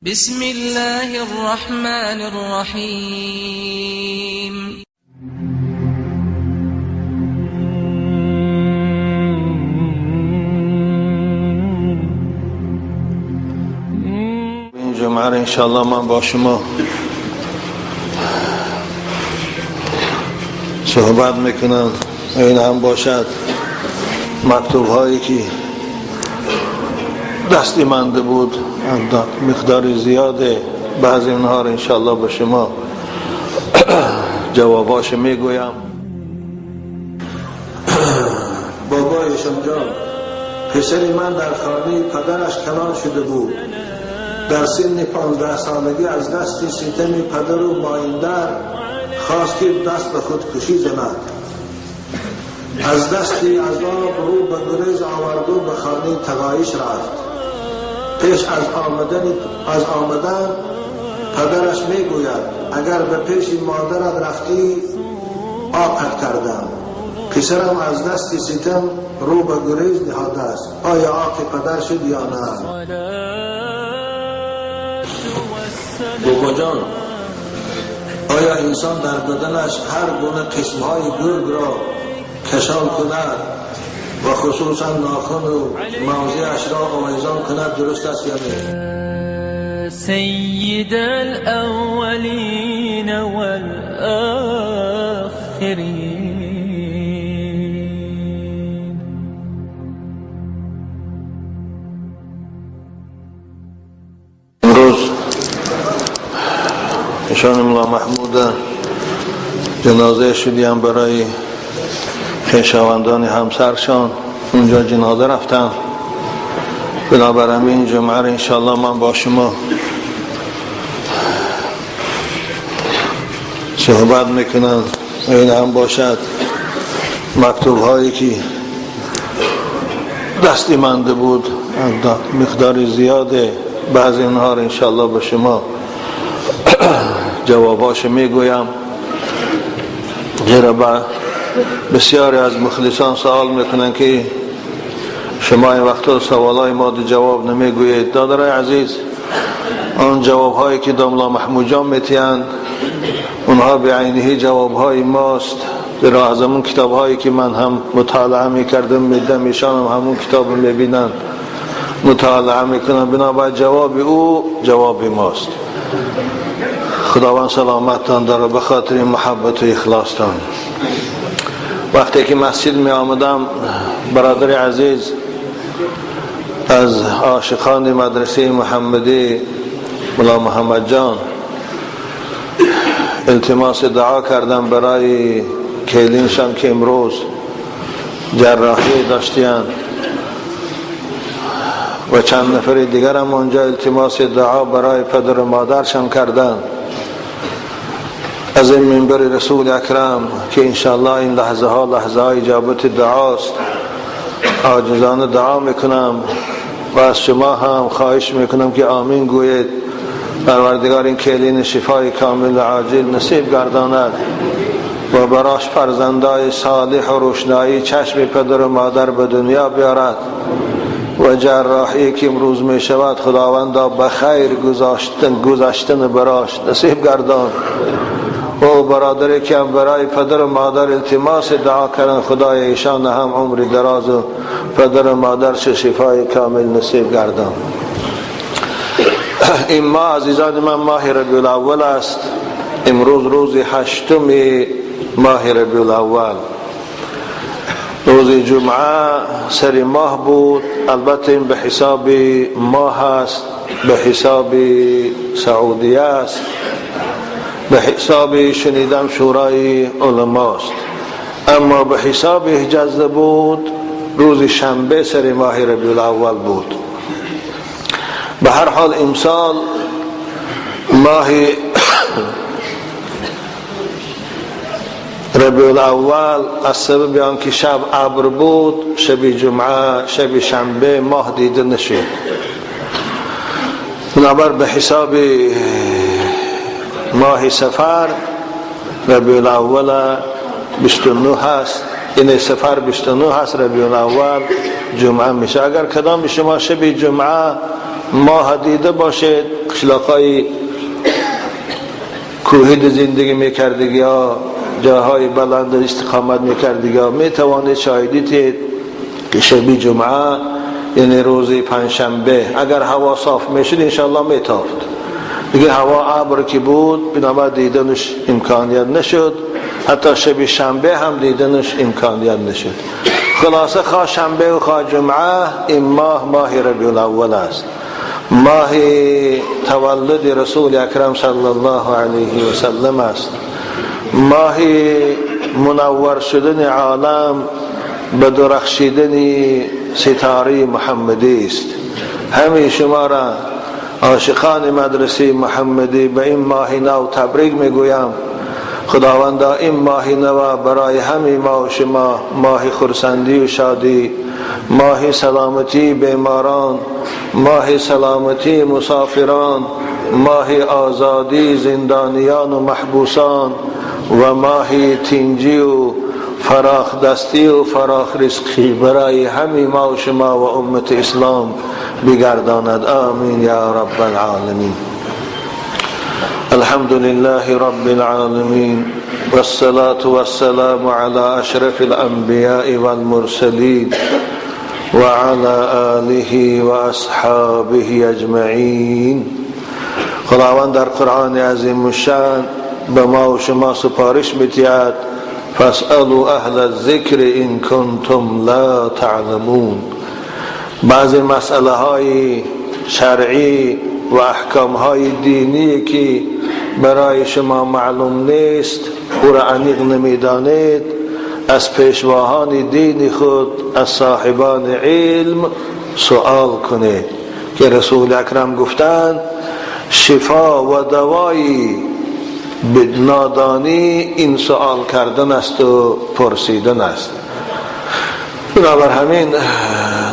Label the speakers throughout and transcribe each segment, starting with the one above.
Speaker 1: بسم الله الرحمن الرحيم.
Speaker 2: این جمعه را انشاءالله من با شما صحبت میکنم. این هم باشد مکتوب هایی که دستی منده بود، مقدار زیاده، بعضی اونها را انشاءالله به شما جواباش میگویم. بابایشان جان، پسر من در خانه پدرش کلان شده بود. در سن 15 سالگی از دست ستم پدر و مایندر خواست که دست به خودکشی زند. از دست عذاب رو به گریز آورد و به خانه تقایش رفت. پیش از آمدن پدرش میگوید اگر به پیش مادرت رفتی آقت کردم. پسرم از دست ستم رو به گریز نهاده است. آیا آق پدر شد یا نه؟ بابا جان، آیا انسان در بدنش هر گونه قسمهای گرگ را کشال کند و خصوصا ناخن و موضعش را آویزان کند درست است یا نه؟
Speaker 1: سید الاولین والآخرین.
Speaker 2: امروز ایشان ملا محمود جنازه شدیم برای خویشاوندان همسرشان، اونجا جنازه رفتن. بنابراین این جمعه را انشاءالله من با شما صحبت میکنم. این هم باشد مکتوب هایی که دستی منده بود، مقدار زیاده، بعضی اونها را انشاءالله به شما جواباش میگویم. زیرا بسیاری از مخلصان سوال میکنن که شما این وقتا سوالای ما جواب نمیگویید. دادرای عزیز، آن جوابهایی که داملا محمود جان میتیند اونها به عینه جوابهای ماست. زیرا از همون کتابهایی که من هم مطالعه میکردم میدم، ایشان هم همون کتاب میبینن مطالعه میکنن، بنابراین جواب او جواب ماست. خداوند سلامتتان داره به خاطر محبت و اخلاصتان. وقتی که مسجد می آمدم، برادر عزیز از عاشقان مدرسه محمدی ملا محمد جان التماس دعا کردم برای کلینشان که امروز جراحی داشتیان و چند نفر دیگر هم اونجا التماس دعا برای پدر و مادرشان کردن. از این منبر رسول اکرم که انشاءالله این لحظه ها لحظه های اجابت دعاست، عاجزانه دعا میکنم و از شما هم خواهش میکنم که آمین گویید. پروردگار این کلین شفای کامل و عاجل نصیب گرداند و براش فرزندای صالح و روشنایی چشم پدر و مادر به دنیا بیارد و جراحی که امروز می شود خداوندا به خیر گذاشتن براش نصیب گردان. و برادری که هم برای پدر و مادر التماس دعا کردن، خدای ایشان هم عمر دراز و پدر و مادر شفای کامل نصیب گردان. این ماه عزیزان من ماه ربیع الاول است. امروز روز هشتم ماه ربیع الاول، روز جمعه سر ماه بود. البته این به حساب ماه است، به حساب سعودیه است، به حساب شنیدم شورای علماست، اما به حساب حجاز بود. روز شنبه سر ماه ربیع الاول بود. به هر حال امسال ماه ربیع الاول از سبب آنکه شب ابر بود، شب جمعه شب شنبه ماه دیده نشد. بنابر به حساب ماه صفر ربیع الاول 29 هست، این صفر 29 هست، ربیع الاول جمعه میشه. اگر کدام شما شب جمعه ماه دیده باشید، قشلاقای کوهی زندگی میکردگی ها، جاهای بلند استقامت میکردگی ها، میتوانید شاهدی تید که شب جمعه یعنی روز پنجشنبه اگر هوا صاف میشد انشالله میتافت. دیگه هوا ابر که بود بنابر دیدنش امکانیت نشد، حتی شب شنبه هم دیدنش امکانیت نشد. خلاصه خواه شنبه و خواه جمعه این ماه ماه ربیع الاول است، ماه تولد رسول اکرم صلی الله علیه و سلم است، ماه منور شدن عالم به درخشیدن ستاره محمدی است. همه شما را عاشقان مدرسه محمدی به این ماه نو تبریک میگویم. خداوند این ماه نو برای همه ما و شما ماه خرسندی و شادی، ماه سلامتی بیماران، ماه سلامتی مسافران، ماه آزادی زندانیان و محبوسان و ماه تنجی و فراخ دستی و فراخ رزقی برای همه ما و شما و امت اسلام بگرداند. آمین یا رب العالمین. الحمد لله رب العالمین والصلاة والسلام على اشرف الانبیاء والمرسلین وعلى آله واصحابه اجمعین. خداوند در قرآن عظیم الشان به ما و شما سپارش می‌دهد فاسألوا اهل الذکر ان کنتم لا تعلمون. بعضی مسئله های شرعی و احکام های دینی که برای شما معلوم نیست، او را عمیق نمیدانید، از پیشواهان دین خود، از صاحبان علم سوال کنید که رسول اکرم گفتند شفا و دوای نادانی این سوال کردن است و پرسیدن است. بنابر همین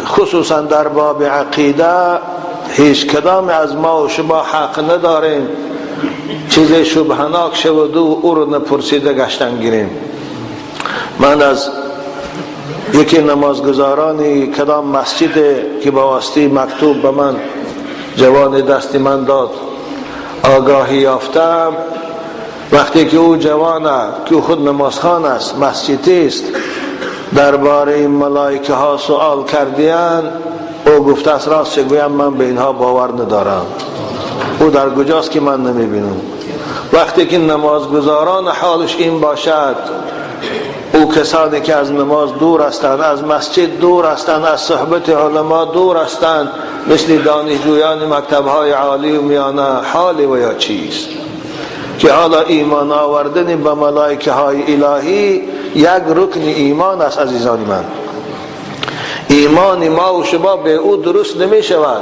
Speaker 2: خصوصا در باب عقیده هیچ کدام از ما و شما حق نداریم چیز شبهناک شود و او رو نپرسیده گشتن گیریم. من از یکی نمازگزارانی کدام مسجد که با واسطه مکتوب به من جوان دست من داد آگاهی یافتم، وقتی که او جوان که خود نمازخوان است، مسجدی است، درباره ملائکه ها سوال کردیان، او گفته است راست گویم من به اینها باور ندارم، او در کجاست که من نمیبینم. وقتی که نمازگزاران حالش این باشد، او کسانی که از نماز دور هستند، از مسجد دور هستند، از صحبت علما دور هستند، مثل دانشجویان مکتب‌های عالی و میانه، حال و یا چیست که حالا ایمان آوردن به ملائکه های الهی یک رکن ایمان است. عزیزان من، ایمان ما و شما به او درست نمی شود،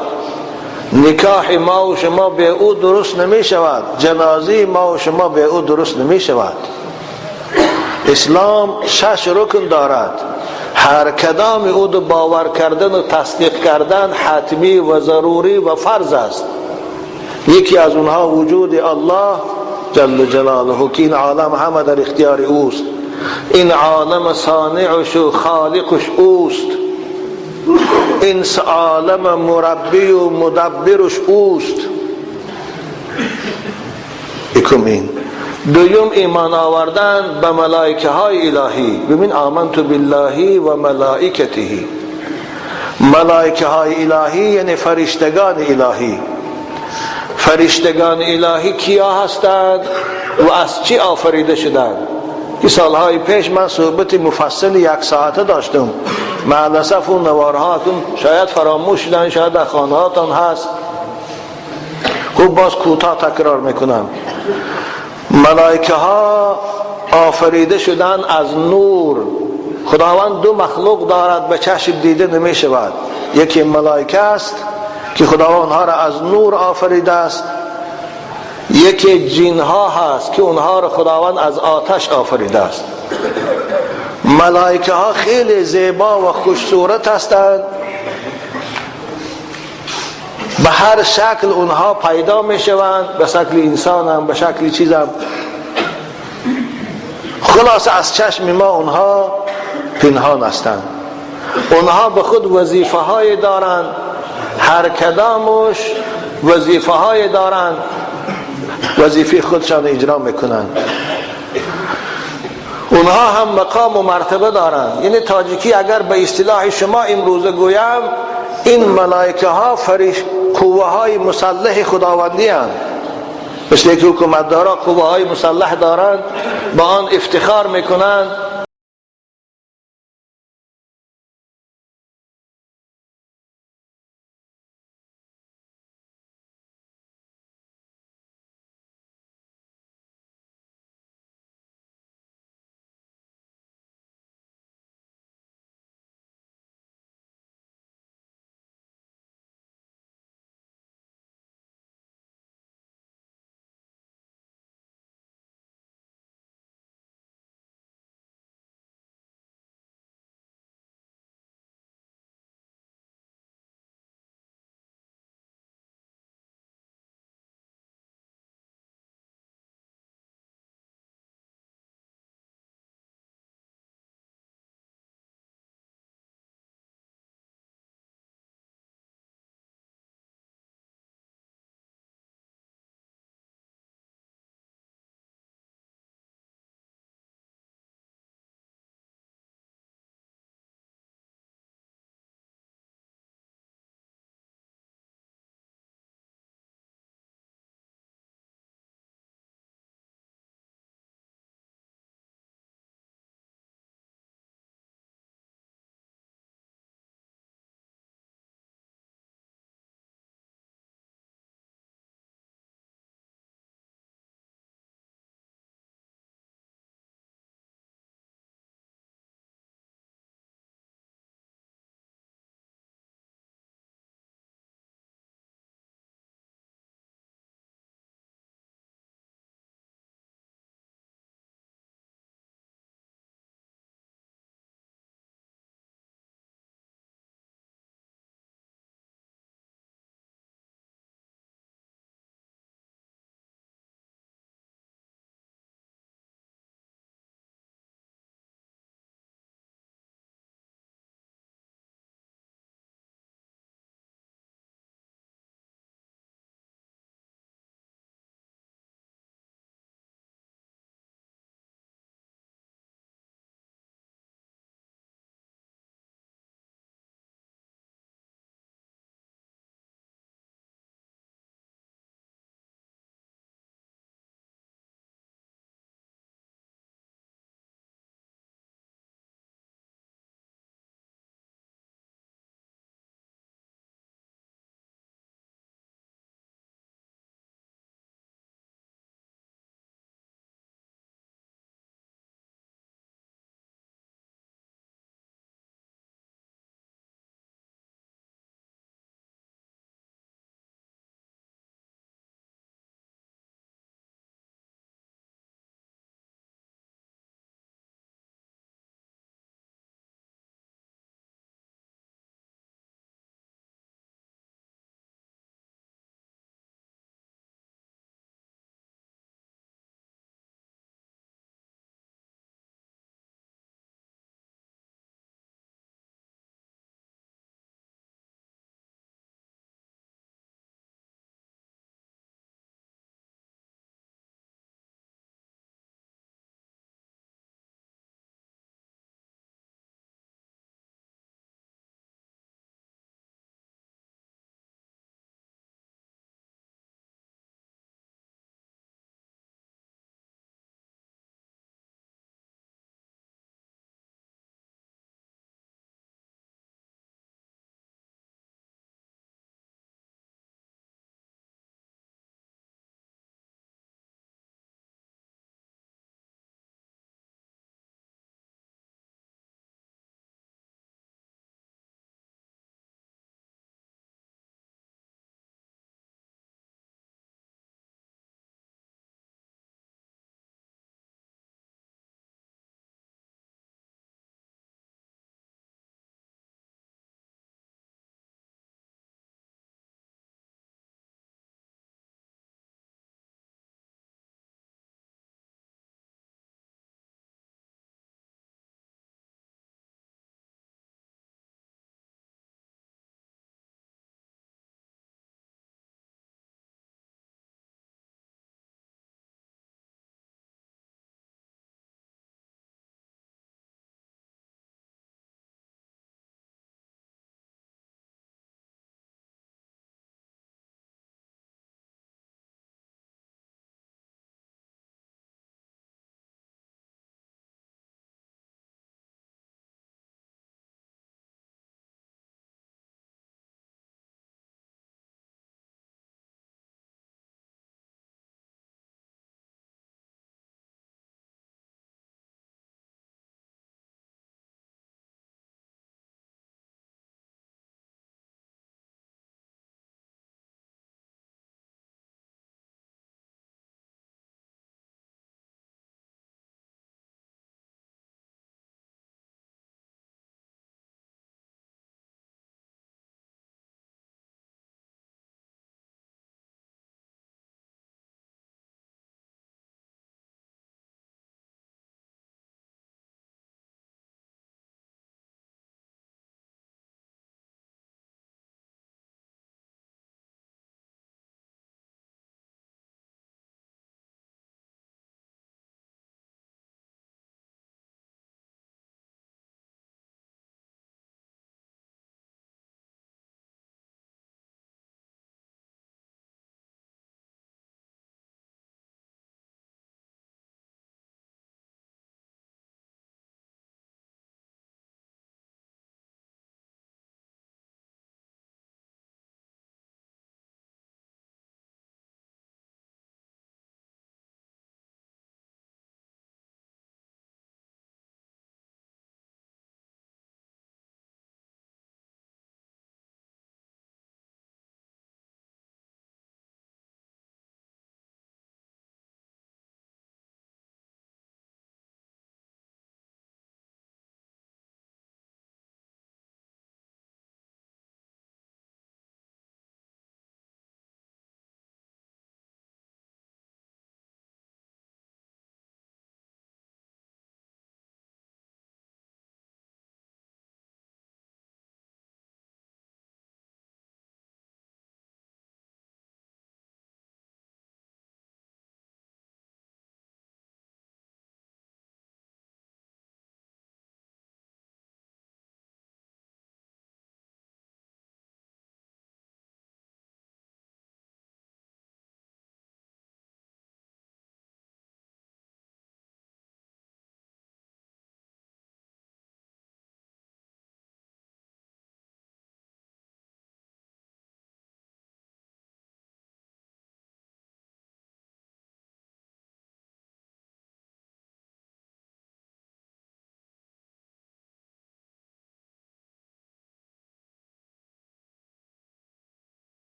Speaker 2: نکاح ما و شما به او درست نمی شود، جنازه ما و شما به او درست نمی شود. اسلام 6 رکن دارد، هر کدام او دو باور کردن و تصدیق کردن حتمی و ضروری و فرض است. یکی از اونها وجود الله جل جلاله که این عالم همه در اختیار اوست، این عالم صانعش و خالقش اوست، این عالم مربی و مدبرش اوست. یکم این. دوم ایمان آوردن به ملائکه های الهی. ببین آمنت بالله و ملائکته، ملائکه های الهی یعنی فرشتگان الهی. فرشتگان الهی کیا هستند و از چی آفریده شدند؟ که سالهای پیش من صحبت مفصل 1 ساعته داشتم، مع الاسف اون نوارهاتون شاید فراموش شدن، شاید در خانه هاتون هست. خوب باز کوتاه تکرار میکنم. ملائکه ها آفریده شدن از نور. خداوند 2 مخلوق دارد به چشم دیده نمی شود، یکی ملائکه است که خداوند آنها را از نور آفریده است، یکی جن ها هست که اونها را خداوند از آتش آفریده است. ملائکه ها خیلی زیبا و خوش صورت هستند، به هر شکل اونها پیدا می شوند، به شکل انسان هم، به شکل چیز هم. خلاصه از چشم ما اونها پنهان هستند. اونها به خود وظیفه های دارند، هر کدامش وظیفه های دارند، وظیفه خودشان اجرا میکنند. اونها هم مقام و مرتبه دارند. یعنی تاجیکی اگر به اصطلاح شما امروزه گویم، این ملائکه ها قوه های مسلح خداوندی هستند. مثل که حکومتدارا قوه های مسلح دارند، با آن افتخار میکنند.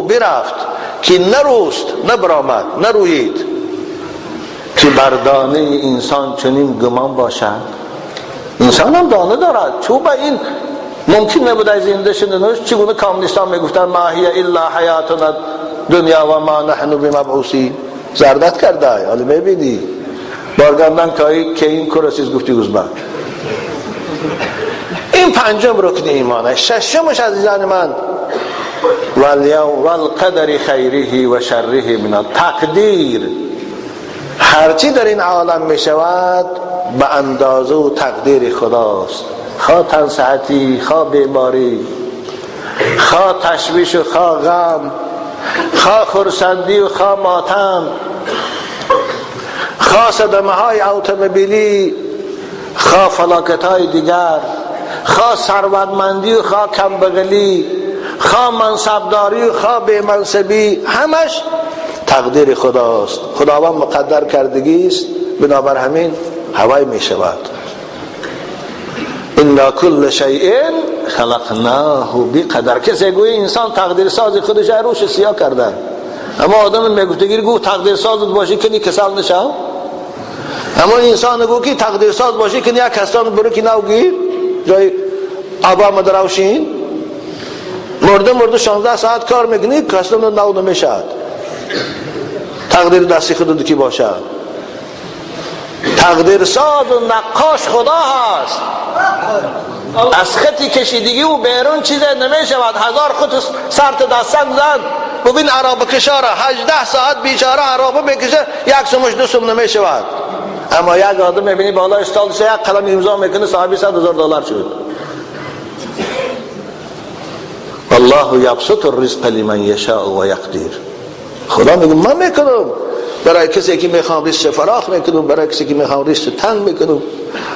Speaker 2: برفت که نروست نبرآمد نرویید. که بر دانه انسان چنین گمان باشد. انسان هم دانه دارد. چوب این ممکن نبود از زنده شدنش. چگونه کامنیستان میگفتن ما هی الا حیاتنا دنیا و ما نحن بمبعوثین. زردت کرده حالا میبینی بارگاندن که این کرسیز گفتی گوزبک. این پنجم رکن ایمانه. ششمش عزیزان من والقدر خیره و شره من تقدیر. هرچی در این عالم می شود به اندازه و تقدیر خداست. خواه تن صحتی، خواه بیماری، خواه تشویش و خواه غم، خواه خرسندی و خواه ماتم، خواه صدمه های اتومبیلی، خواه فلاکت های دیگر، خواه ثروتمندی و خواه کمبغلی، خواه منصبداری و خواه بی‌منصبی، همش تقدیر خداست. خداوند مقدر کردگی است، بنابر همین هوای می شود. انا کل شیء خلقناه بقدر. کسی گویی انسان تقدیر ساز خودش روش سیاه کرده، اما آدم میگفتگیر گو تقدیر ساز باشی که نی کسال نشم. اما انسان گو که تقدیر ساز باشی که یک کسان برو که نو گیر جای آبا مدروشین مرده 16 ساعت کار میکنی کسان نو نمیشد. تقدیر دستی خود کی باشد؟ تقدیر ساز و نقاش خدا هست. از خطی کشیدگی و بیرون چیز نمیشود. هزار خط سرت دستن زن ببین عرابه کشاره 18 ساعت بیچاره عرابه میکشه یک سمش دو سم نمیشود. اما یک آدم میبینی بالا استالش یک قلم امضا میکنه صاحب $100,000 شد. الله یبسط الرزق لمن یشاء و یقدر. خدا میگه من میکنم برای کسی که میخوام رزق فراخ میکنم، برای کسی که میخوام رزق تنگ میکنم.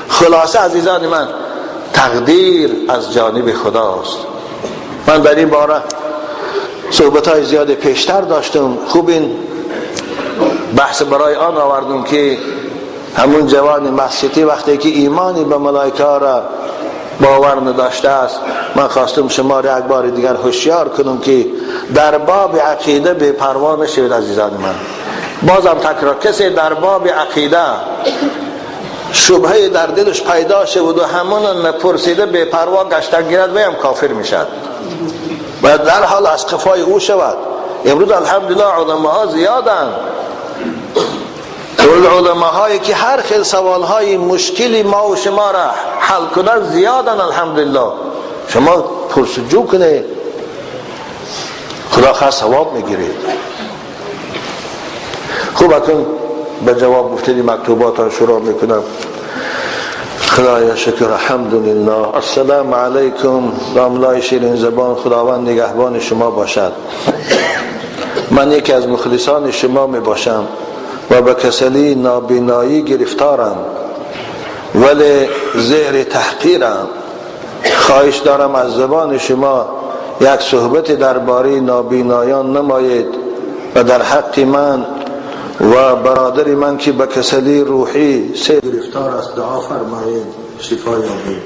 Speaker 2: خلاصه عزیزان من تقدیر از جانب خداست. من در این باره صحبت های زیاد پیشتر داشتم. خوب این بحث برای آن آوردم که همون جوان مسجدی وقتی که ایمانی به ملائکه را باور نداشته است، من خواستم شما را یک بار دیگر هوشیار کنم که در باب عقیده بی پروا نشوید. عزیزان من بازم تکرار، کسی در باب عقیده شبهه در دلش پیدا شود و همون نپرسیده بی پروا گشتن گیرد و هم کافر میشد و در حال از قفای او شود. امروز الحمدلله علماها زیادند، علماهایی که هر خیل سوالهای مشکلی ما و شما را حل کنند زیادن الحمدلله. شما پرسجو کنید، خدا خواست ثواب میگیرید. خوب اکنون به جواب گفتنی مکتوبات را شروع میکنم. خدایا شکر، الحمدلله. السلام علیکم. داملای شیرین زبان، خداوند نگهبان شما باشد. من یکی از مخلصان شما می باشم و به کسلی نابینایی گرفتارم، ولی زهر تحقیرم. خواهش دارم از زبان شما یک صحبت درباره نابینایان نمایید و در حق من و برادر من که به کسلی روحی سه گرفتار است دعا فرمایید شفا یابید.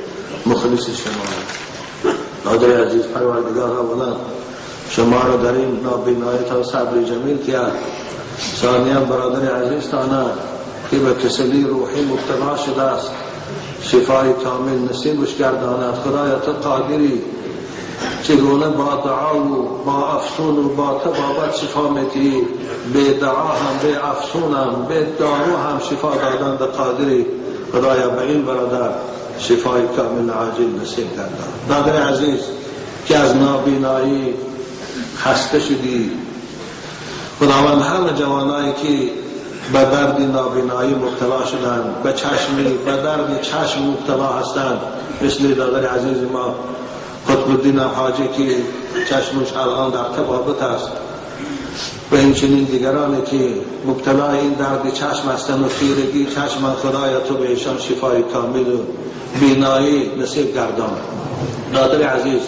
Speaker 2: مخلص شما. برادر عزیز، پروردگار اولا شما را در این نابینایی تا صبر جمیل کرد. ثانیا برادر عزیز تانه که به کسلی روحی مبتلا شده است شفای کامل نصیبش گرداند. خدایا تو قادری، چگونه با دعا و با افسون و با طبابت شفا میدی، به دعا هم به افسون هم به دارو هم شفا دادن به قادری. خدایا به این برادر شفای کامل عاجل نصیب گردان. برادر عزیز که از نابینایی خسته شدی، خداوند همه جوانایی که به درد نابینایی مبتلا شدند، به چشمی به درد چشم مبتلا هستند، مثل برادر عزیز ما قطب الدین حاجی که چشمش الان در طبابت است و اینچنین دیگرانی که مبتلا این درد چشم هستند و خیرگی چشم، خدایا تو به ایشان شفای کامل و بینایی نصیب گردان. برادر عزیز،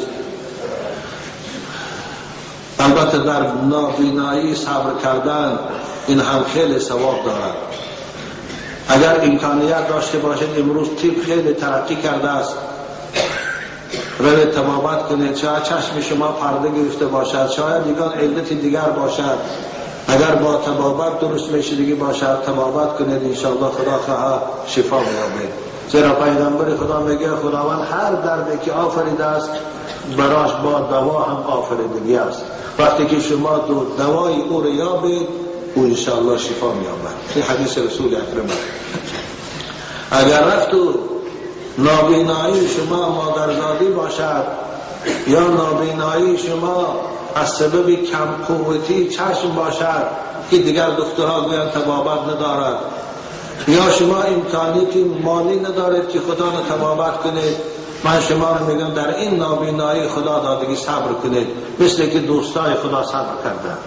Speaker 2: البته در نابینایی صبر کردن این هم خیلی ثواب دارد. اگر امکانیت داشته باشید، امروز طب خیلی ترقی کرده است، روید طبابت کنید. شاید چشم شما پرده گرفته باشد، شاید یگان علت دیگر باشد. اگر با طبابت درست میشدگی باشد طبابت کنید، انشاءالله خدا خواه شفا میابید. زیرا پیغمبر خدا میگه خداوند هر دردی که آفریده است براش با دوا هم آفریدگی است. وقتی که شما دوای او رو یابید، او انشاءالله شفا میابد. این حدیث رسول اکرم است. اگر رفت و نابینایی شما مادرزادی باشد یا نابینایی شما از سبب کم قوتی چشم باشد که دیگر دکترها گویند طبابت ندارد، یا شما امکانیت مالی ندارید که خدا را طبابت کنید، من شما رو میگم در این نابینایی خدا دادگی صبر کنید، مثل که دوستای خدا صبر کردند.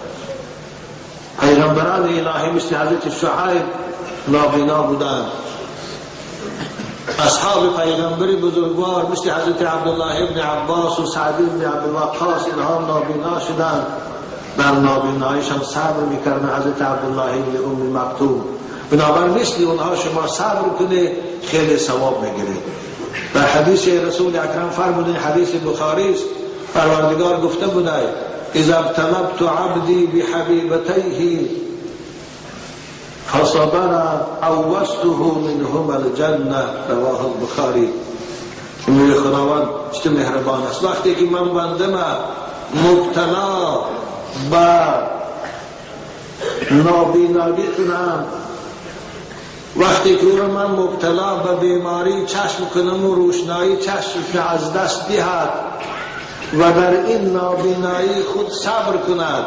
Speaker 2: پیغمبران الهی مثل حضرت شعیب نابینا بودند، اصحاب پیغمبر بزرگوار مثل حضرت عبدالله ابن عباس و سعد ابن ابی وقاص اینها نابینا شدند، در نابیناییشان صبر میکردن. حضرت عبدالله ابن ام مکتوم. بنابر مثل اونها شما صبر کنید خیلی ثواب میگیرید. در حدیث رسول اکرم فرمودن، حدیث بخاری است، پروردگار گفته بوده اذا ابتلبت عبدی بحبیبتیه فصبر عوضته منهما الجنه. رواه البخاری. میگه خداوند چه مهربان است. وقتی که من بنده مبتلا به نابینایی کنم، وقتی که او را من مبتلا به بیماری چشم کنم و روشنایی چشم از دست دهد و در این نابینایی خود صبر کند،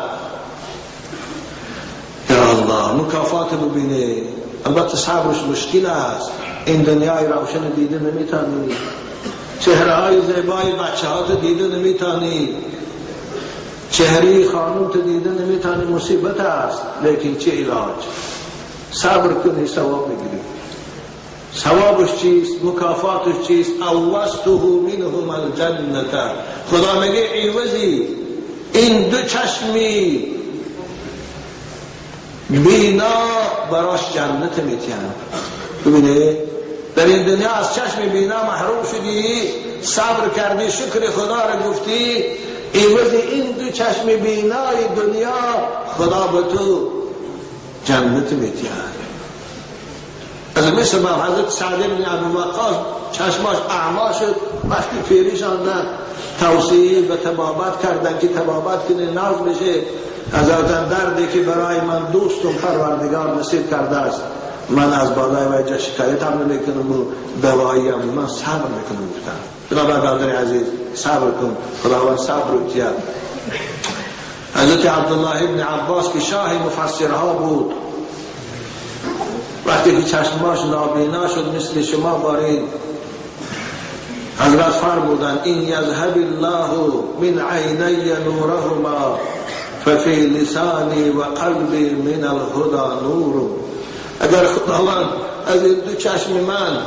Speaker 2: یا الله مکافات ببینه. البته صبرش مشکل است، این دنیای روشن دیده نمیتانی، چهره های زیبای بچه ها دیده نمیتانی، چهره خانم تو دیده نمیتانی، مصیبت است. لیکن چه علاج؟ صبر کنی ثواب میگیری. ثوابش چیست؟ مکافاتش چیست؟ عوضته منهم الجنة. خدا میگه عوضی این دو چشمی بینا براش جنت میتیم. ببینه در این دنیا از چشم بینا محروم شدی، صبر کردی، شکر خدا را گفتی، عوض این دو چشم بینای دنیا خدا به تو جنت میتیم. از مثل ما حضرت سعد بن ابی وقاص چشماش اعما شد، وقتی پیریش آمدن توصیه به طبابت کردن که طبابت کنه ناز بشه. حضرت دردی که برای من دوستم پروردگار نصیب کرده است، من از بالای وجه شکایت هم نمیکنم و دوایی هم من صبر میکنم. گفتم بنابر برادر عزیز صبر کن، خداوند صبر رو تید. حضرت عبدالله ابن عباس که شاه مفسرها بود، وقتی که چشماش نابینا شد مثل شما بارید، حضرت فرمودند این یذهب الله من عینی نورهما ففی لسانی و قلبی من الهدی نور. اگر خداوند از این دو چشم من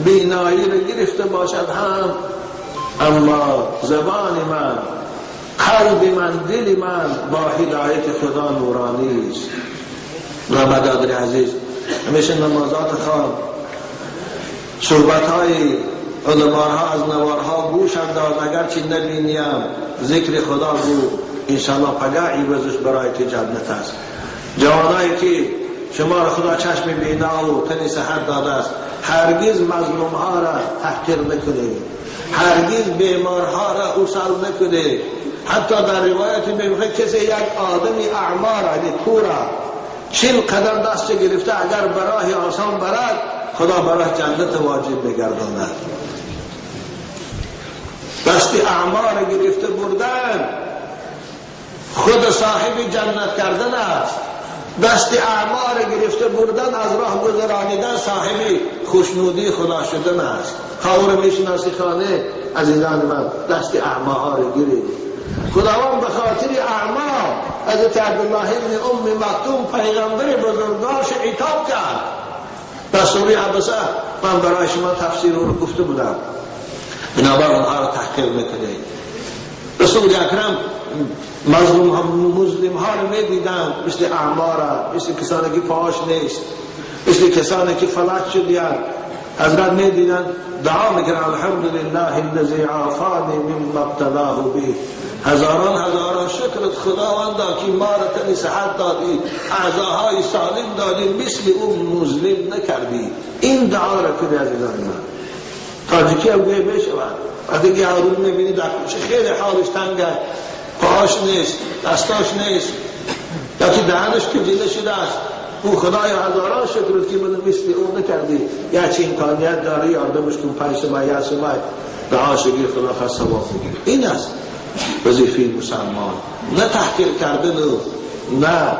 Speaker 2: بینایی رو گرفته باشد هم، اما زبان من، قلب من، دل من با هدایت خدا نورانی است. و برادر عزیز همیشه نمازات خواب، صحبت های علماها از نوارها گوش انداز، اگرچه نبینیم ذکر خدا بود، انشاءالله پگاه عوضش برای تو جنت است. جوانایی که شما را خدا چشم بینا و تن صحت داده است، هرگز مظلوم ها را تحقیر نکنید، هرگز بیمارها را اوصال نکنید. حتی در روایت میگه کسی یک آدمی اعما را، یعنی کور را، 40 قدم دست گرفته، اگر براه آسان برد خدا براه جنت واجب بگرداند. دست اعما را گرفته بردن خود صاحب جنت کردن است. دست اعما را گرفته بردن از راه گذرانیدن صاحب خوشنودی خدا شدن است. خواهر میشناسی خانه عزیزان من، دست اعما ها را گیرید. خداوند به خاطر اعما حضرت عبدالله ابن ام مکتوم پیغمبر بزرگوارش عتاب کرد. در سوره عبسه من برای شما تفسیر رو گفته بودم. بنابر اونها را تحقیر میکنید. رسول اکرم مظلوم ها، مسلم ها رو میدیدن، مثل اعما را، مثل کسانی که پاش نیست، مثل کسانی که فلج شدیند. حضرت میدیدن دعا میکنن الحمدلله الذی عافانی مما ابتلاه به. هزاران هزاران شکرت خداوندا که ما را تنی صحت دادی، اعضاهای سالم دادی، مثل اون مظلم نکردی. این دعا را کنی عزیزان من. تاجیکی هم گویه بشود وقتی که هارون میبینی در کوچه خیلی حالش تنگه، پاهاش نیست، دستاش نیست، یا که دهنش کجیده شده است، او خدای هزاران شکرت که من مثل اون نکردی. یا چه امکانیت داری یاردمش کن، 5 سمای یا سمای دعاش گیر، خدا خواست ثواب بگیره. این است وظیفه مسلمان، نه تحقیر کردن و نه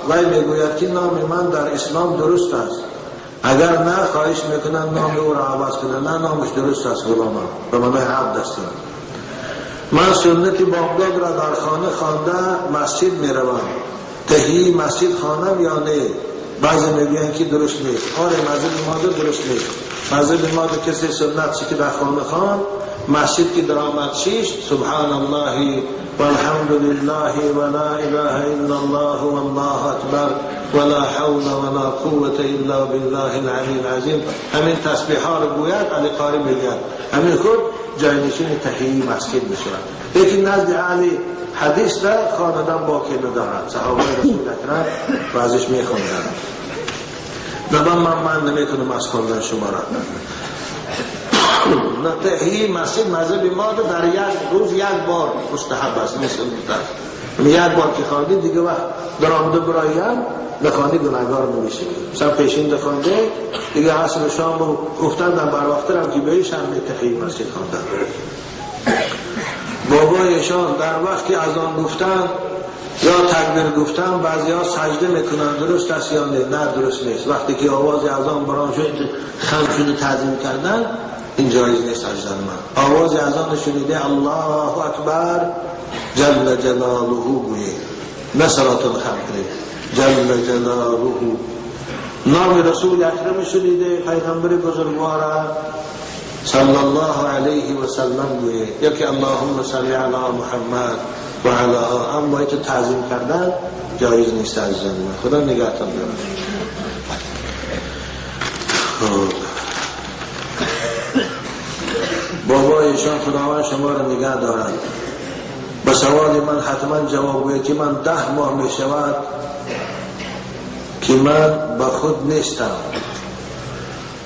Speaker 2: وی میگوید که نام من در اسلام درست است. اگر نه خواهش میکنم نام او را عوض کنم. نه، نامش درست است، غلامم به معنای عبد است. من سنت بامداد را در خانه خوانده مسجد میروم. تحیه مسجد خوانم یا نه؟ بعضی میگویند که درست نیست. آره، مذهب ما درست نیست. مذهب ما کسی سنت که در خانه خوان، مسجد که درآمد شیش سبحان الله والحمد لله ولا اله الا الله والله اکبر ولا حول ولا قوة الا بالله العلی العظیم، همین تسبیح ها رو گوید. علی قاری میگوید همین خود جای‌نشین تحیه مسجد میشود. لیکن نزد اهل حدیث را خواندن باکی ندارد. صحابه رسول اکرم بعضیش میخوندن. نه، من نمیکنم از خواندن شما را. تحیه مسجد مذهب ما در یک روز یک بار مستحب است، مثل یک بار که خواندی دیگه وقت در آمده برایم نخوانی گناهگار نمیشه. مثلا پیشین نخوانده دیگه عصر و شام و افتادن بر وقت هم که بهش هم تحیه مسجد خواندن. بابایشان در وقتی اذان گفتن یا تکبیر گفتن بعضی ها سجده میکنن، درست است یا نه؟ نه، درست نیست. وقتی که آواز اذان بران شد خم شده تعظیم کردن، این جایز نیست. عزیزان من، آواز اذان شنیده الله اکبر جل جلاله گویید، نه صلاتون خم کنید. جل جلاله. نام رسول اکرم شنیده، پیغمبر بزرگوار صلی الله علیه و سلم گویید، یکی اللهم صل علی محمد و علی. اما تو تعظیم کردن جایز نیست. عزیزان من، خدا نگهتان دارد. خب بابایشان خداوند شما را نگه دارد. به سوال من حتما جواب گوید که من 10 ماه می شود که من با خود نیستم.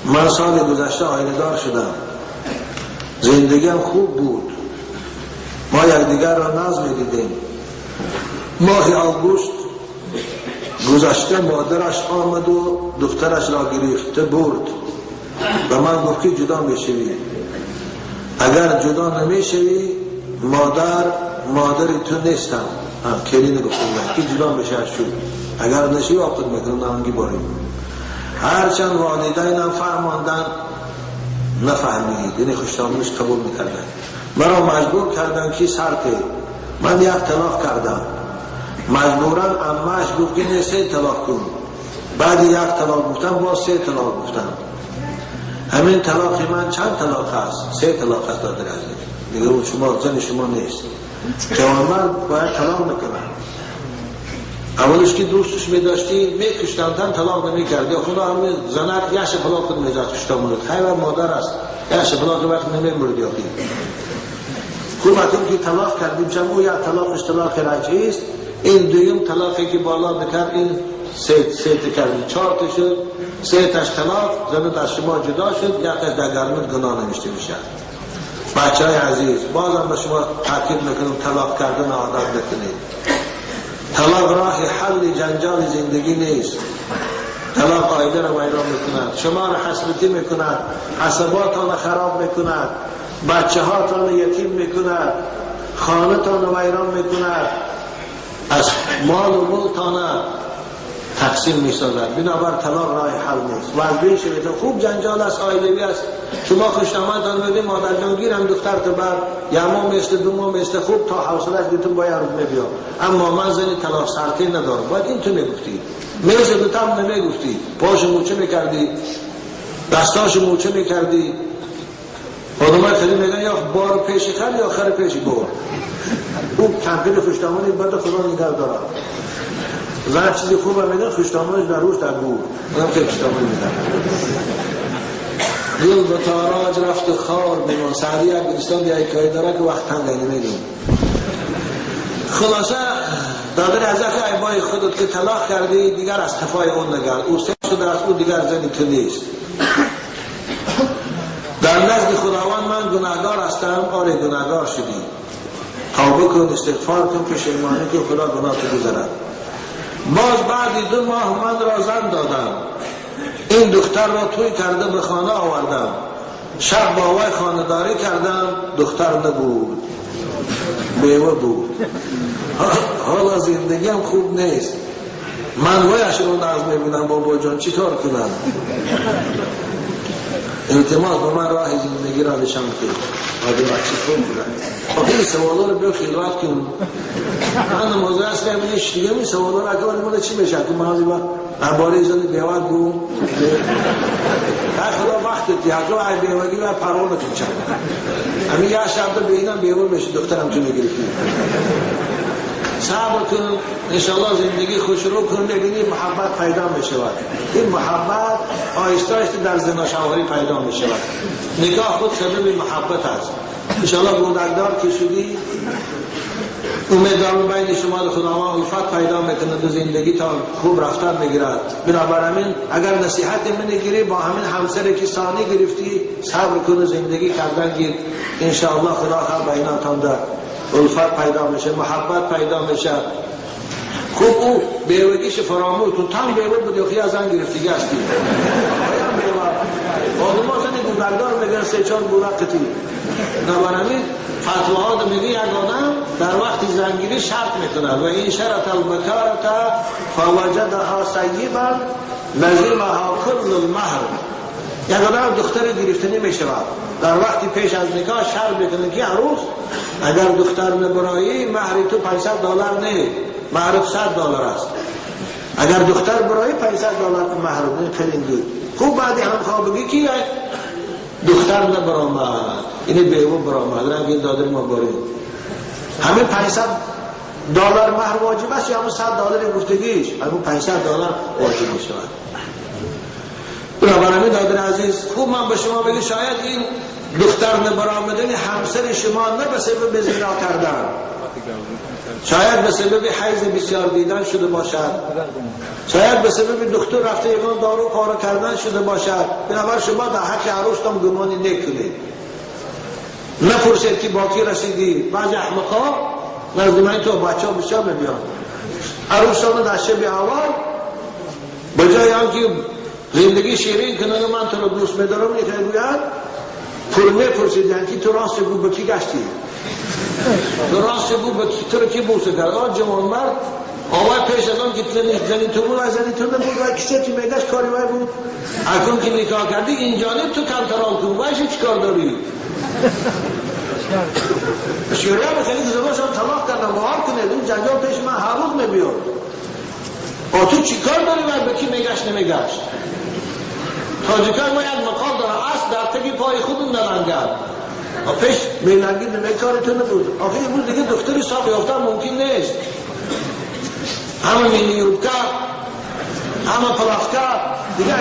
Speaker 2: من سال گذشته عایله دار شدم. زندگیم خوب بود. ما یکدیگر را ناز می دیدیم. ماه آگوست گذشته مادرش آمد و دخترش را گرفته برد و من گفت که جدا می شوی. اگر جدا نمیشوی مادر تو نیستم. کلی نگفتم که جدا میشه شد. اگر نشی وقت میکنم نانگی باری. هرچند والدینم فهماندن نفهمید، یعنی خوشتامنش قبول میکردن. مرا مجبور کردن که سرته. من یک طلاق کردم. مجبورا عمه‌اش گفت که نه، 3 طلاق کن. بعد یک طلاق گفتم، باز 3 طلاق گفتم. همین طلاق من چند طلاق است؟ 3 طلاق است دادر عزیز. دیگه اون شما زن شما نیست. جوانمرد باید طلاق نکنه. اولش که دوستش می‌داشتی می‌کشتن، طلاق نمی‌کردی. خدا همه زنک یش طلاق خود می‌زد کشتامونت. خیر مادر است. یش طلاق وقت نمی‌مردی آخی. خوب وقتی که طلاق کردیم چون او یا طلاقش طلاق رجعی است. این دویم طلاقی که بالا نکرد این سه تا کردیم. 4 تا شد. 3 تاش طلاق، زن از شما جدا شد، یک تاش در گرمت گناه نوشته میشه. بچه های عزیز، بازم به شما تاکید میکنم طلاق کردن عادت نکنید. طلاق راه حل جنجال زندگی نیست. طلاق عایله را ویران میکند، شما را حسرتی میکند، عصباتان را خراب میکند، بچه هاتان را یتیم میکند، خانه‌تان را ویران میکند، از مال و ملتان تقسیم میسازد. بنابر طلاق راه حل نیست. وضعی شوید خوب جنجال است، عایلوی است. شما خوشنامتان میگه مادر جان گیرم دختر تو بر یه ماه میشته 2 ماه میشته، خوب تا حوصله‌اش بیتون با یارو میبیا. اما من زنی طلاق سرتی ندارم. باید این تو میگفتی، میز دو تم نمیگفتی، پاش موچه میکردی، دستاش موچه میکردی. آدمای خیلی میگن یا بار پیش خر یا خر پیش بار. او کمپین خوشنامانی بد خدا نگه داره. زن چیزی خوب میدن خوشنامانش در روش در گور. اونم خیلی خوشنامانی میدن. دل به تاراج رفت و خار بمان. سعدی یک گلستان یک حکایت داره که وقت تنگ نمیدون. خلاصه دادر از که ایبای خودت که طلاق کردی دیگر از تفای اون نگرد. او سه شده از او دیگر زنی تو نیست. در نزد خداوند من گناهگار هستم. آره گناهگار شدی. توبه کن، استغفار کن، پشیمانی که خدا گناه تو گذرد. باز بعد 2 ماه من را زن دادم. این دختر را توی کرده به خانه آوردم. شب با وی خانه داری کردم، دختر نبود، بیوه بود. حالا زندگیم خوب نیست. Ман ваяш ро нағз мебинам, бобоҷон, чӣ кор кунам? Илтимос, ба ман роҳи зиндагиро нишон кун. Бача хуб буда. Охири саволо ро биё хилват кун. Ман намоз аст кардам, ин дига ин саволо ро агар ман чӣ мешад? Ку ман дар бораи зани бева гум. Ҳар худо вақт диҳад, ай бевагӣ ва парво накун чанд. Ҳамин як шаб ба инам бева меши, духтарам ту мегирифти. Сабр кун, иншоаллоҳ зиндагӣ хушрӯ кун, мебинӣ муҳаббат пайдо мешавад. Ин муҳаббат оҳиста оҳиста дар зино шавҳарӣ пайдо мешавад. Никоҳ худ сабаби муҳаббат аст. Иншоаллоҳ кӯдакдор ки шудӣ, умедворам байни шумо Худованд улфат пайдо мекунад ва зиндагӣ то хуб рафтан мегирад. Бинобар ин агар насиҳати ман гирӣ, бо ҳамин ҳамсаре ки сонӣ гирифтӣ, сабр кун ва зиндагӣ кардан гир. Иншоаллоҳ Худо ҳам байнатон дар улфат пайдо мешавад, муҳаббат пайдо мешавад. Хуб, ӯ бевагиш фаромӯш кун. Там бева буд, ё аз зан гирифтагӣ ҳастӣ. Одамҳо зани кӯдакдор мегӯянд се-чор бура қатӣ. Бинобар ҳамин фатвоҳо мегӯяд як одам дар вақти зангирӣ шарт мекунад ва ин шарат албакарата фаваҷадаҳа сайибан лазимаҳа куллу лмаҳр. Як одам духтаре гирифтанӣ мешавад, дар вақти пеш аз никоҳ шарт мекунад ки арӯс, агар духтар набароӣ, маҳри ту $500 не, маҳри $100 аст. Агар духтар бароӣ, $500 маҳр хеле гир. Хуб, баъди ҳамхобагӣ ки духтар набаромад, ини бева баромад, ранги додари мо борем. Ҳамин $500 маҳр воҷиб аст ё ҳамин $100 гуфтагиш? Ҳамин $500 воҷиб мешавад. Бинобар ҳамин додари азиз, хуб ман ба шумо бигӯ, шояд ин духтар набаромадани ҳамсари шумо на ба сабаби зино кардан, шояд ба сабаби ҳайзи бисёр дидан шуда бошад, шояд ба сабаби духтур рафта ягон дору пора кардан шуда бошад. Бинобар шумо дар ҳаққи арӯстон гумони некунед, напурсед ки бо кӣ расидӣ. Баъзе аҳмақҳо назди ман то бачаҳо бисёр мебиёнд, арӯсонро дар шаби аввал ба ҷои он ки зиндагӣ ширин кунанд, ман туро дӯст медорам, мегӯянд, пур мепурсиданд ки ту рост бигӯ, ба кӣ гаштӣ? Ту рост бигӯ, ба кӣ туро кӣ бӯса кард? Он ҷавонмард овай пеш аз он ки зани ту буд, зани ту набуд, вай кисе ки мегашт, кори вай буд. Акнун ки никоҳ кардӣ, ин ҷониб ту контрол кун, вайши чӣ кор дорӣ? Бисёриҳо хеле заношон талоқ карданд, бовар кунед, ин ҷанҷол пеши ман ҳар рӯз мебиёд. О, ту чӣ кор дорӣ вай ба кӣ мегашт, намегашт? Тоҷикон мо як мақол дорад, асп дар таги пои худ налангад. Пеш мелангид, кори ту набуд. Охир имрӯз дига духтари соқ ёфтан мумкин нест. Ҳама мини юбка, ҳама плавка, дига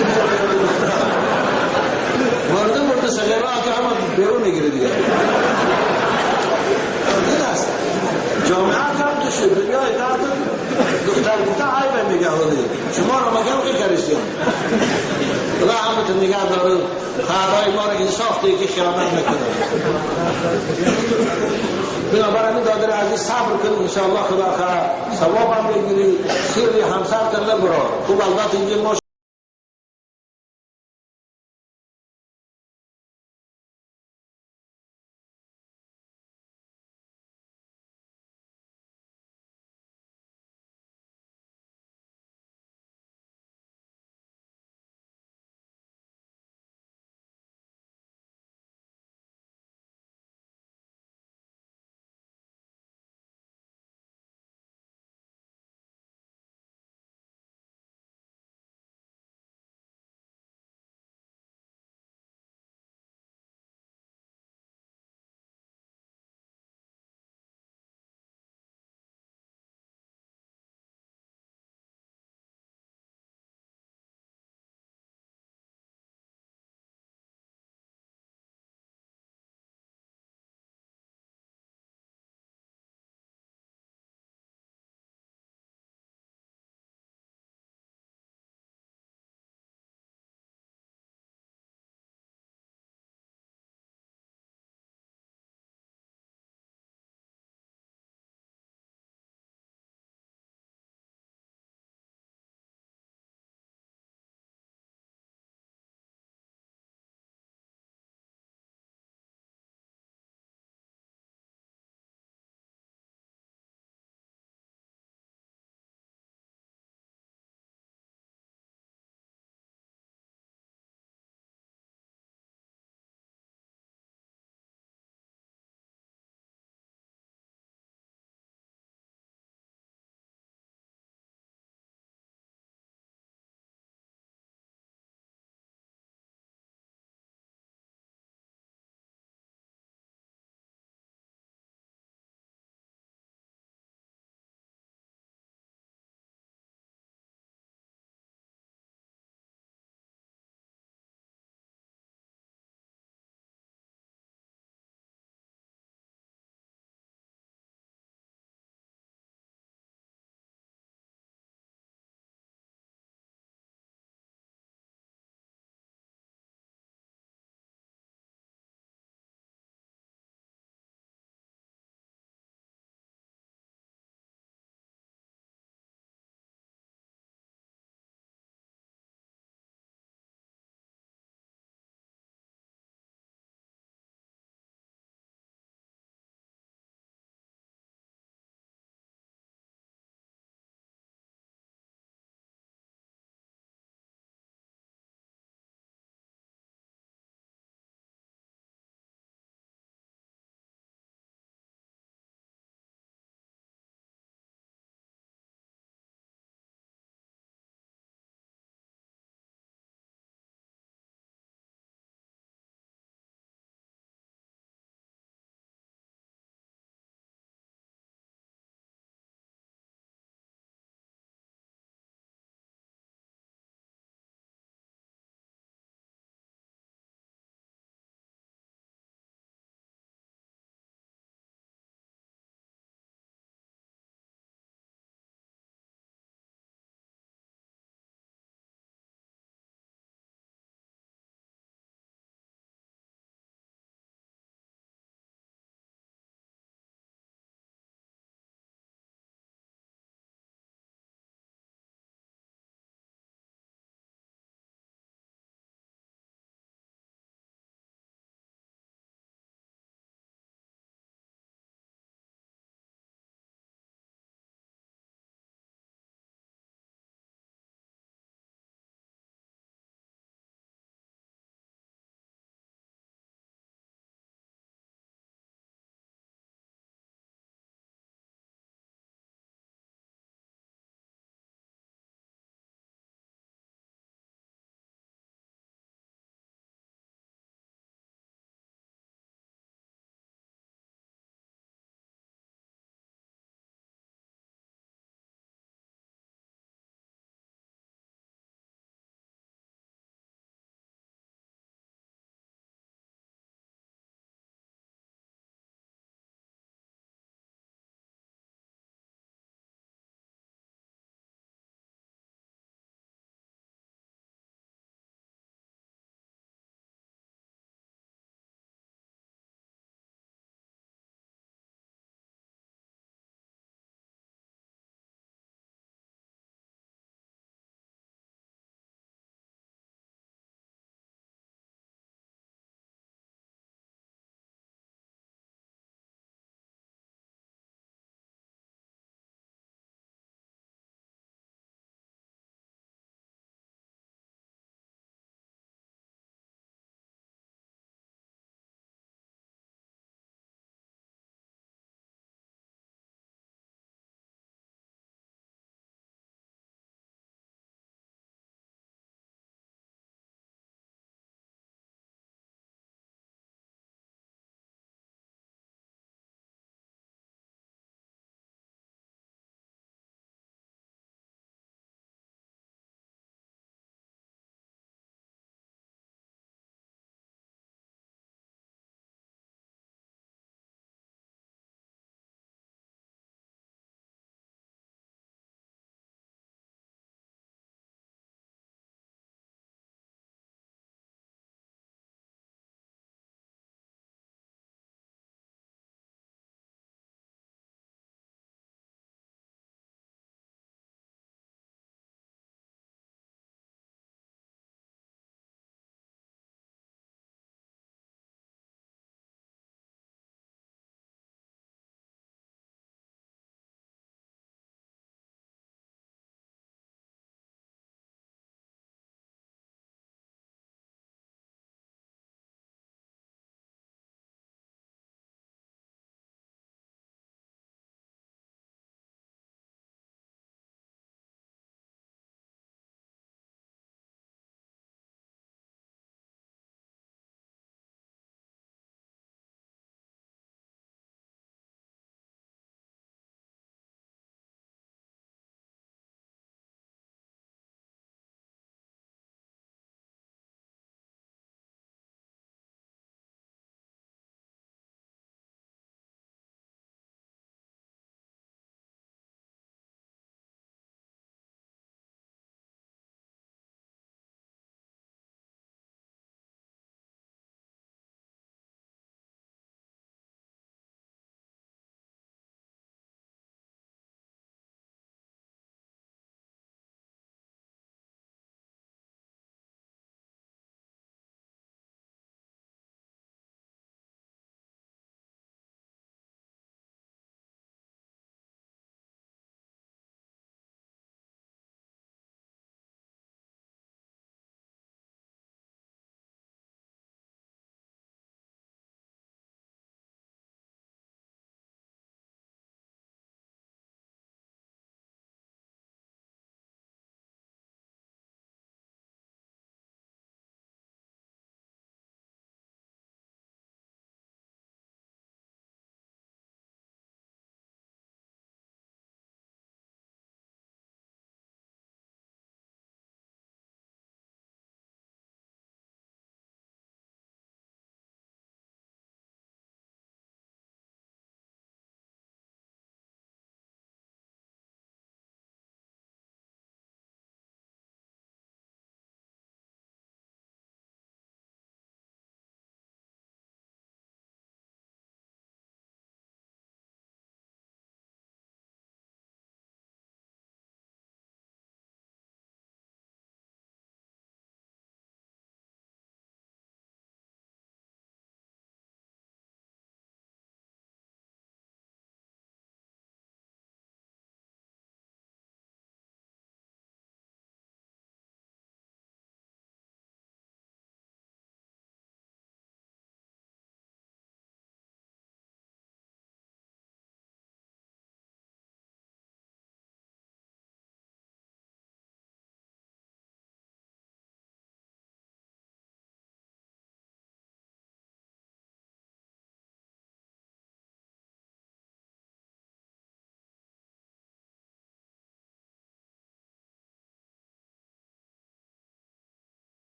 Speaker 2: мурда мурда сағира ки ҳама берун мегире дига. Ин аст. Ҷомеа кам ту шуд, дунёи дард духтар гуфта айб мега ҳоли. Шуморо магам ки каристиён. Худо ҳаматон нигаҳ дорад, хардои моро инсоф диҳад ки хиёнат накунад. Бинобар ҳамин додари азиз, сабр кун, иншоаллоҳ Худо хоҳад савобам мегирӣ, сирри ҳамсартон набаро. Хуб, албатта инҷо мо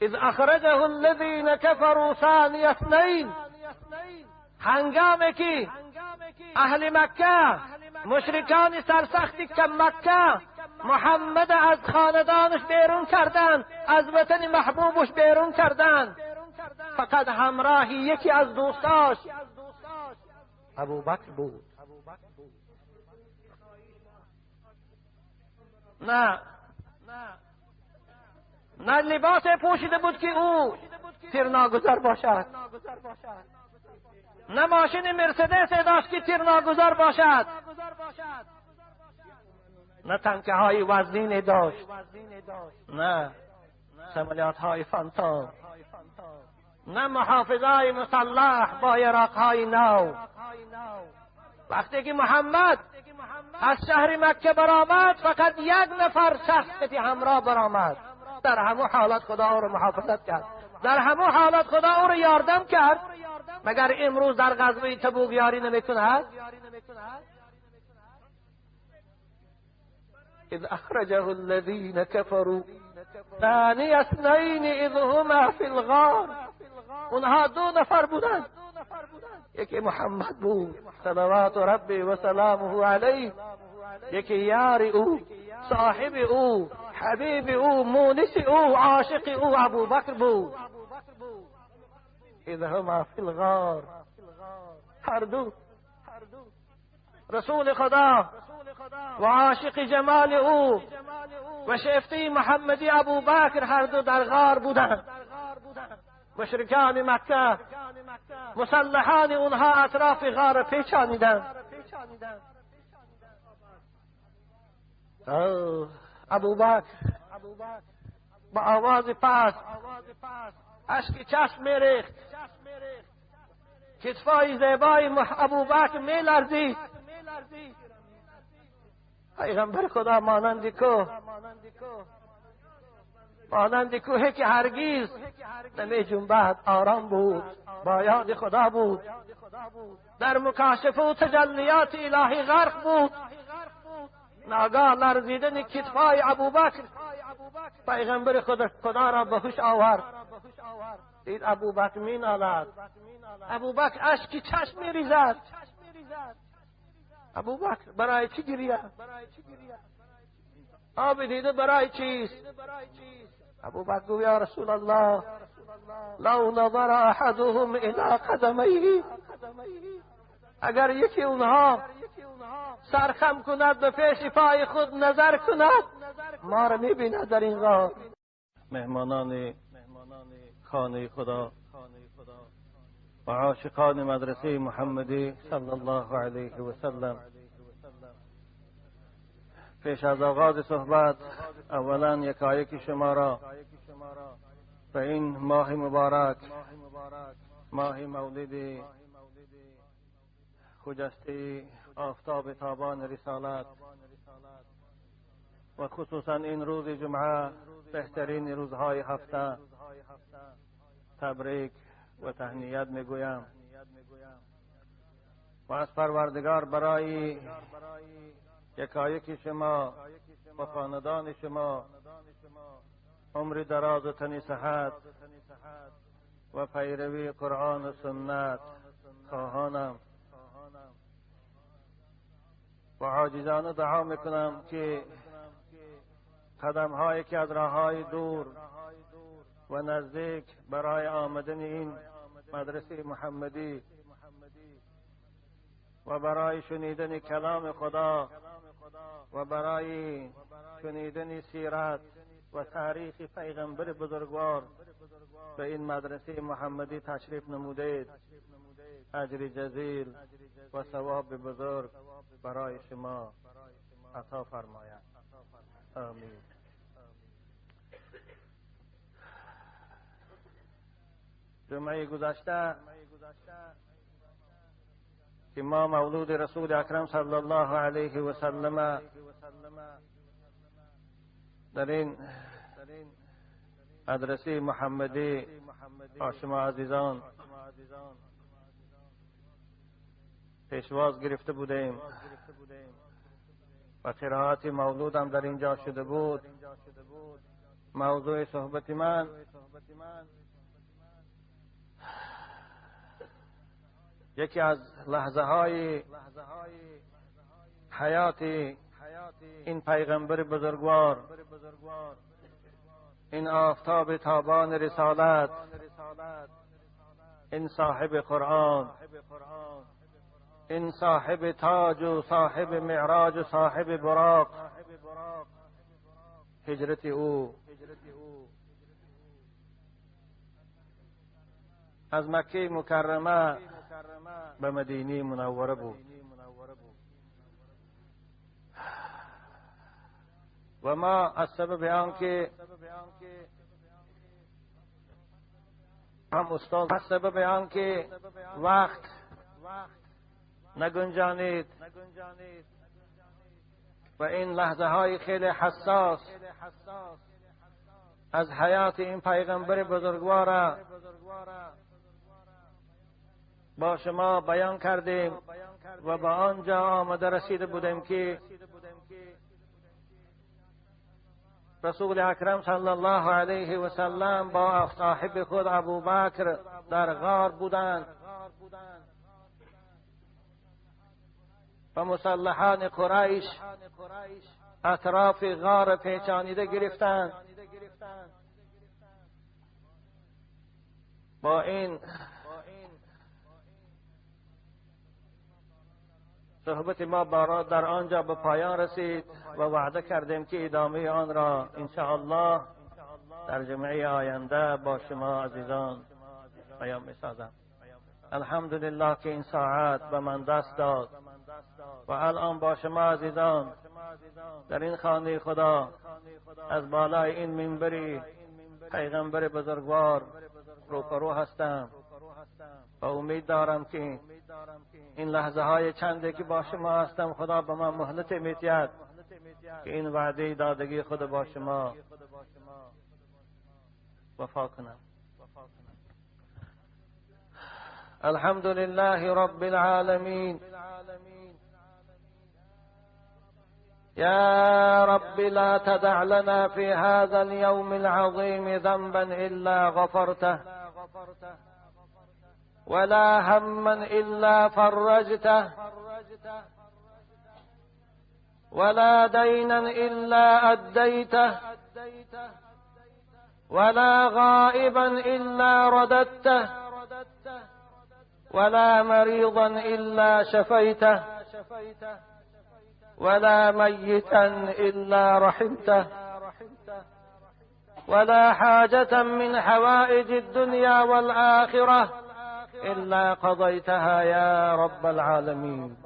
Speaker 3: اذ اخرجه الذین كفروا ثانی اثنین، هنگامی که اهل مکه، مشرکان سرسختی که مکه، محمد از خاندانش بیرون کردند، از وطن محبوبش بیرون کردند، فقط همراهی یکی از دوستاش ابوبکر بود. نه نه لباس پوشیده بود که او تیرناگذر باشد، نه ماشین مرسدس داشت که تیرناگذر باشد، نه تنکه های وزنین داشت، نه سملیات های فانتوم، نه محافظای مسلح با یراق های نو. وقتی که محمد از شهر مکه برآمد، فقط یک نفر شخص همراه برآمد. در همه حالت خدا او را محافظت کرد، در همه حالت خدا او را یاردم کرد. مگر امروز در غزوه تبوک یاری نمیکند؟ اذ اخرجه الذین كفروا ثانی اثنین اذ هما فی الغار. اونها دو نفر بودند، یکی محمد بود صلوات ربی و سلامه علیه، یکی یار او، صاحب او، حبیب او، مونس او، عاشق او ابوبکر بود. اذ هما فی الغار، هر دو رسول خدا و عاشق جمال او و شیفته محمدی ابوبکر هر دو در غار بودند. مشرکان مکه، مسلحان اونها اطراف غار پیچانیدند. ابوبکر با آواز پس اشک چشم میریخت، کتفای زیبای ابوبکر میلرزید. پیغمبر خدا مانند کوه، مانند کوه که هرگیز نمی جنبد، آرام بود، با یاد خدا بود، در مکاشفه و تجلیات الهی غرق بود. ناگاه لرزیدن کتفای ابوبکر پیغمبر خدا را به هوش آورد. دید ابوبکر می نالد، ابوبکر اشک چشم می ریزد. ابوبکر برای چی گریه؟ آب دیده برای چیست؟ ابوبکر گفت یا رسول الله، لو نظر احدهم الى قدمیه، اگر یکی اونها سرخم کند به پیش پای خود نظر کند، ما را میبیند در این غار.
Speaker 2: مهمانان خانه خدا و عاشقان مدرسه محمدی صلی الله علیه و سلم، پیش از آغاز صحبت اولا یکایک شما را به این ماه مبارک، ماه مولد خجسته آفتاب تابان رسالت و خصوصا این روز جمعه، بهترین روزهای هفته، تبریک و تهنیت میگویم و از پروردگار برای یکایک شما و خاندان شما عمر دراز و تن صحت و پیروی قرآن و سنت خواهانم و عاجزانه دعا میکنم که قدم هایی که از راههای دور و نزدیک برای آمدن این مدرسه محمدی و برای شنیدن کلام خدا و برای شنیدن سیرت و تاریخ پیغمبر بزرگوار به این مدرسه محمدی تشریف نمودید، اجر جزیل و ثواب بزرگ برای شما عطا فرماید. آمین. جمعه گذشته که ما مولود رسول اکرم صلی الله علیه و سلم در این مدرسه محمدی با شما عزیزان پیشواز گرفته بودیم و قرائت مولود هم در اینجا شده بود.
Speaker 3: موضوع صحبت من یکی از لحظه های حیات این پیغمبر بزرگوار، این آفتاب تابان رسالت، این صاحب قرآن، این صاحب تاج و صاحب معراج و صاحب براق، هجرت او از مکه مکرمه به مدینه منوره بود و ما از سبب آنکه هم استاد، از سبب آنکه وقت نگنجانید و این لحظه های خیلی حساس از حیات این پیغمبر بزرگوار با شما بیان کردیم و با آنجا آمده رسیده بودیم که رسول اکرم صلی الله علیه و سلم با صاحب خود ابوبکر در غار بودند و مسلحان قریش اطراف غار پیچانیده گرفتند. با این صحبت ما در آنجا به پایان رسید و وعده کردیم که ادامه آن را انشاءالله در جمعه آینده با شما عزیزان بیان می‌سازم. الحمدلله که این ساعت به من دست داد و الان با شما عزیزان در این خانه خدا از بالای این منبری پیغمبر بزرگوار روبرو هستم و امید دارم که این لحظه های چنده که با شما هستم خدا به من مهلت می‌دهد که این وعده دادگی خود با شما وفا کنم. الحمد لله رب العالمین. يا رب لا تدع لنا في هذا اليوم العظيم ذنبا إلا غفرته، ولا هما إلا فرجته، ولا دينا إلا أديته، ولا غائبا إلا رددته، ولا مريضا إلا شفيته، ولا ميتا إلا رحمته، ولا حاجة من حوائج الدنيا والآخرة إلا قضيتها يا رب العالمين.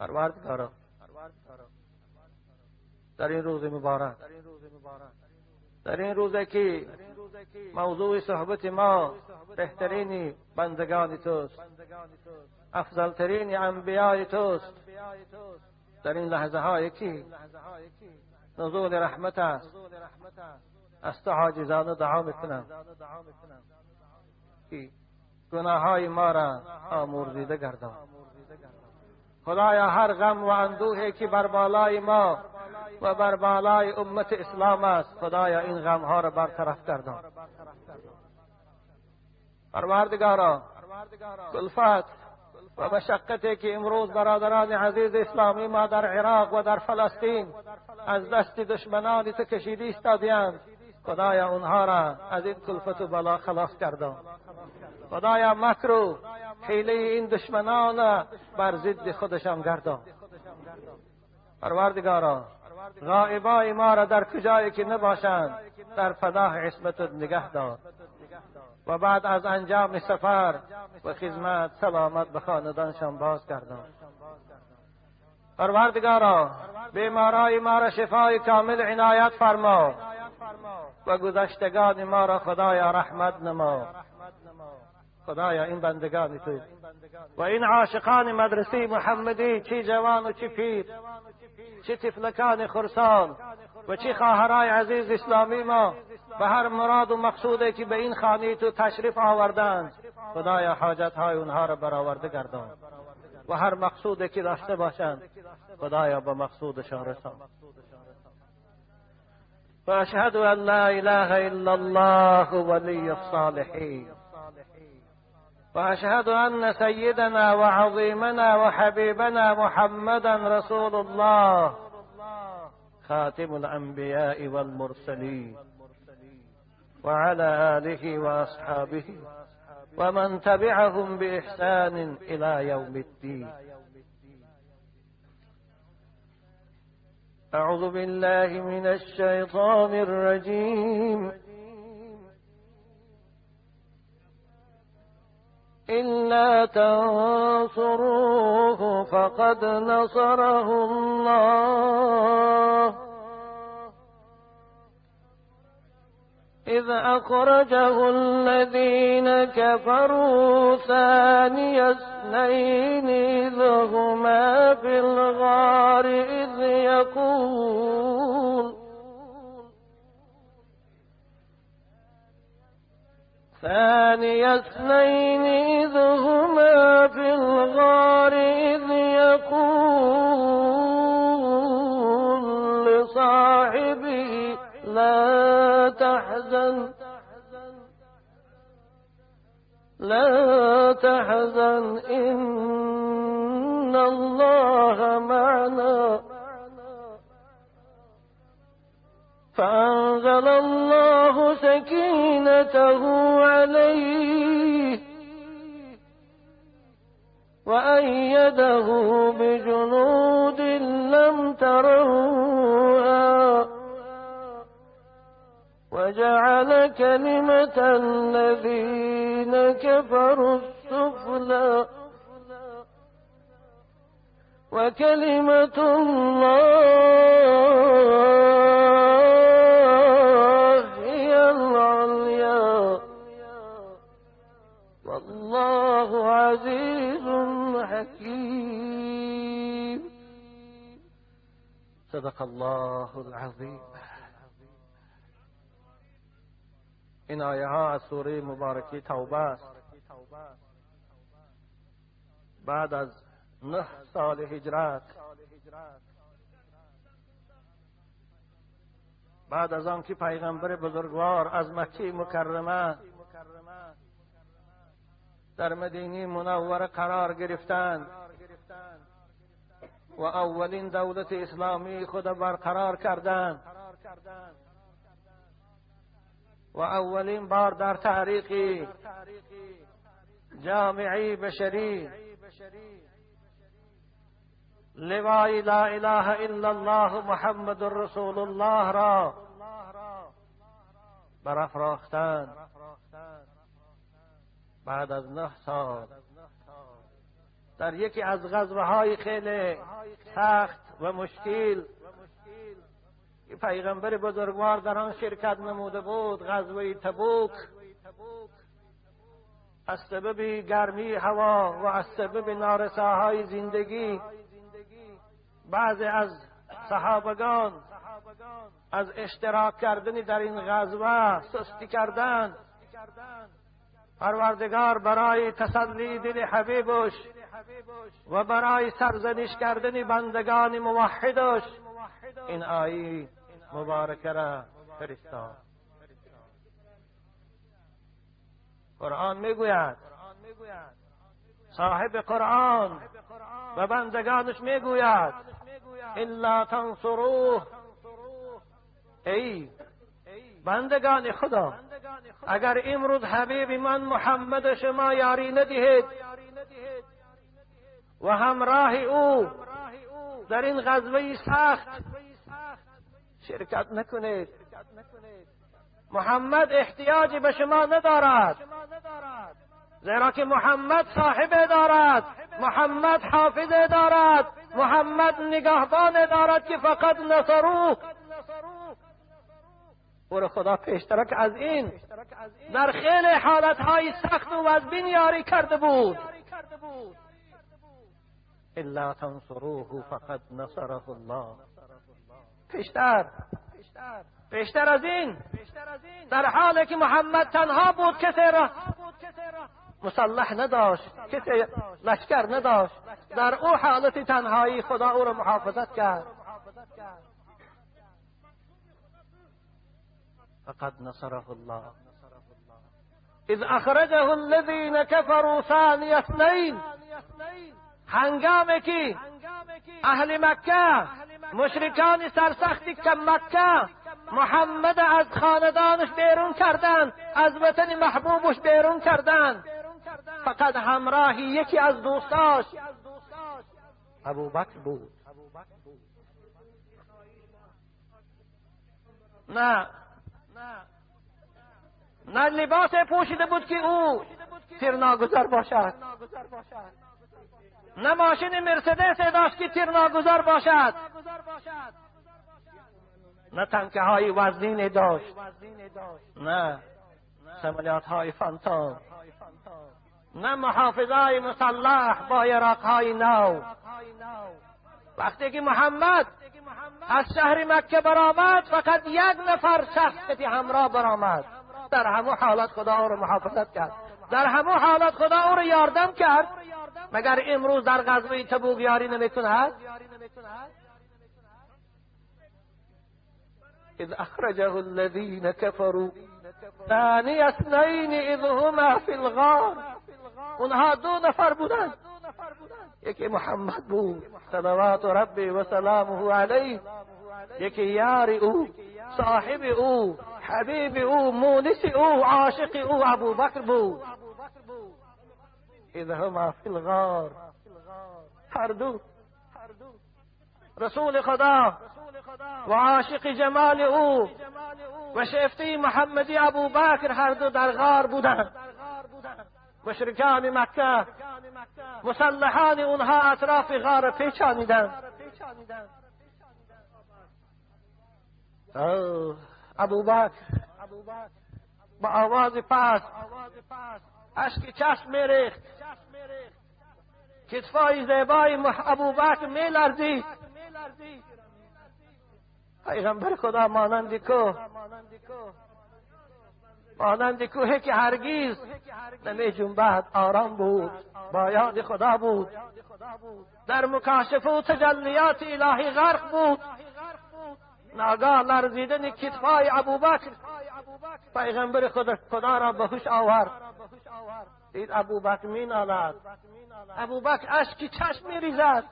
Speaker 3: پروردگارا، در این روز مبارک، در این روزی که موضوع صحبت ما بهترین بندگان توست، افضلترین انبیای توست، در این لحظه هایی که نزول رحمت است، از تو عاجزانه دعا میکنم که گناههای ما را آمرزیده گردان. خدایا هر غم و اندوهی که بر بالای ما و بر بالای امت اسلام است، خدایا این غمها را برطرف گردان. پروردگارا، کلفت و مشقتی که امروز برادران عزیز اسلامی ما در عراق و در فلسطین از دست دشمنان تو کشیده ایستاده‌اند، خدایا اونها را از این کلفت و بلا خلاص گردان. خدایا مکر و حیله این دشمنان بر ضد خودشان گردان. پروردگارا، غائبای ما را در کجایی که نباشند در پناه عصمت نگه دار و بعد از انجام سفر و خدمت سلامت به خاندانشان باز گردان. پروردگارا، بیمارای ما را شفای کامل عنایت فرما و گذشتگان ما را خدایا رحمت نما. خدایا این بندگان تو و این عاشقان مدرسه محمدی، چی جوان و چی پیر، چی طفلکان خرسان و چی خواهرای عزیز اسلامی ما، به هر مراد و مقصودی که به این خانه تو تشریف آوردند، خدایا حاجت های اونها را برآورده گردان و هر مقصودی که داشته باشند خدایا به مقصودشان رسان. وأشهد أن لا إله إلا الله ولي الصالحين، وأشهد أن سيدنا وعظيمنا وحبيبنا محمدا رسول الله خاتم الأنبياء والمرسلين، وعلى آله وأصحابه ومن تبعهم بإحسان إلى يوم الدين. أعوذ بالله من الشيطان الرجيم. إلا تنصروه فقد نصره الله إذ أخرجه الذين كفروا ثاني اثنين إذ هما في الغار إذ يقول ثاني اثنين إذ هما في الغار إذ يقول لصاحبه لا تحزن لا تحزن إن الله معنا. فأنزل الله سكينته عليه وأيده بجنود لم تروها وجعل كلمة الذين كفروا السفلى وكلمة الله هي العليا والله عزيز حكيم. صدق الله العظيم. این آیه ها از سوره مبارکه توبه است. بعد از 9 سال هجرت، بعد از آن که پیغمبر بزرگوار از مکه مکرمه در مدینه منوره قرار گرفتند و اولین دولت اسلامی خود برقرار کردند و اولین بار در تاریخ جامعه بشری لوای لا اله الا الله محمد رسول الله را برافراختند. بعد از 9 سال در یکی از غزوه های خیلی سخت و مشکل پیغمبر بزرگوار در آن شرکت نموده بود، غزوه تبوک، از سبب گرمی هوا و از سبب نارساهای زندگی بعضی از صحابگان از اشتراک کردن در این غزوه سستی کردند. پروردگار برای تسلی دل حبیبش و برای سرزنش کردن بندگان موحدش این آیه مبارکه را فرستاد. قرآن میگوید، صاحب قرآن و بندگانش میگوید الا تنصروه، ای بندگان خدا، اگر امروز حبیب من محمد شما یاری ندهید و همراه او در این غزوه سخت شرکت نکنید، محمد احتیاجی به شما ندارد، زیرا که محمد صاحب دارد، محمد حافظ دارد، محمد نگهبان دارد که فقط نصروه. او خدا پیشترک از این در خیلی حالتهای سخت و وزبین یاری کرده بود. الا تنصروه فقد نصره الله. پیشتر از این در حالی که محمد تنها بود، کسی را مسلح نداشت، کسی لشکر نداشت، در او حالت تنهایی خدا او را محافظت کرد. فقد نصره الله اذ اخرجه الذين كفروا ثاني اثنين. هنگامی که اهل مکه، مشرکان سرسختی که مکه، محمد از خاندانش بیرون کردند، از وطن محبوبش بیرون کردند، فقط همراهی یکی از دوستاش ابوبکر بود. نه نه لباس پوشیده بود که او تیرناگذر باشد، نه ماشین مرسدس داشت که تیرناگذر باشد، نه تنکه های وزنین داشت، نه سملیات های فانتوم، نه محافظای مسلح با یراق های نو. وقتی که محمد از شهر مکه برآمد، فقط یک نفر شخص همراه برآمد. در همو حالت خدا او را محافظت کرد، در همو حالت خدا او را یاردم کرد. مگر امروز در غزوه تبوک یاری نمیکند؟ اذ اخرجه الذین كفروا ثانی اثنین اذ هما فی الغار. اونها دو نفر بودند، یکی محمد بود صلوات ربی و سلامه علیه، یکی یار او، صاحب او، حبیب او، مونس او، عاشق او ابوبکر بود. اذ هما فی الغار، هر دو رسول خدا و عاشق جمال او و شیفته محمدی ابوبکر هر دو در غار بودند. مشرکان مکه، مسلحان اونها اطراف غار پیچانیدند. ابوبکر با آواز پست اشک چشم میریخت، کتفای زیبای ابوبکر میلرزید. پیغمبر خدا مانند کوه، مانند کوه که هرگیز نمی جنبد، آرام بود، با یاد خدا بود، در مکاشفه و تجلیات الهی غرق بود. ناگاه لرزیدن کتفای ابوبکر پیغمبر خدا را به هوش آورد. دید ابوبکر می نالد، ابوبکر اشک چشم می ریزد.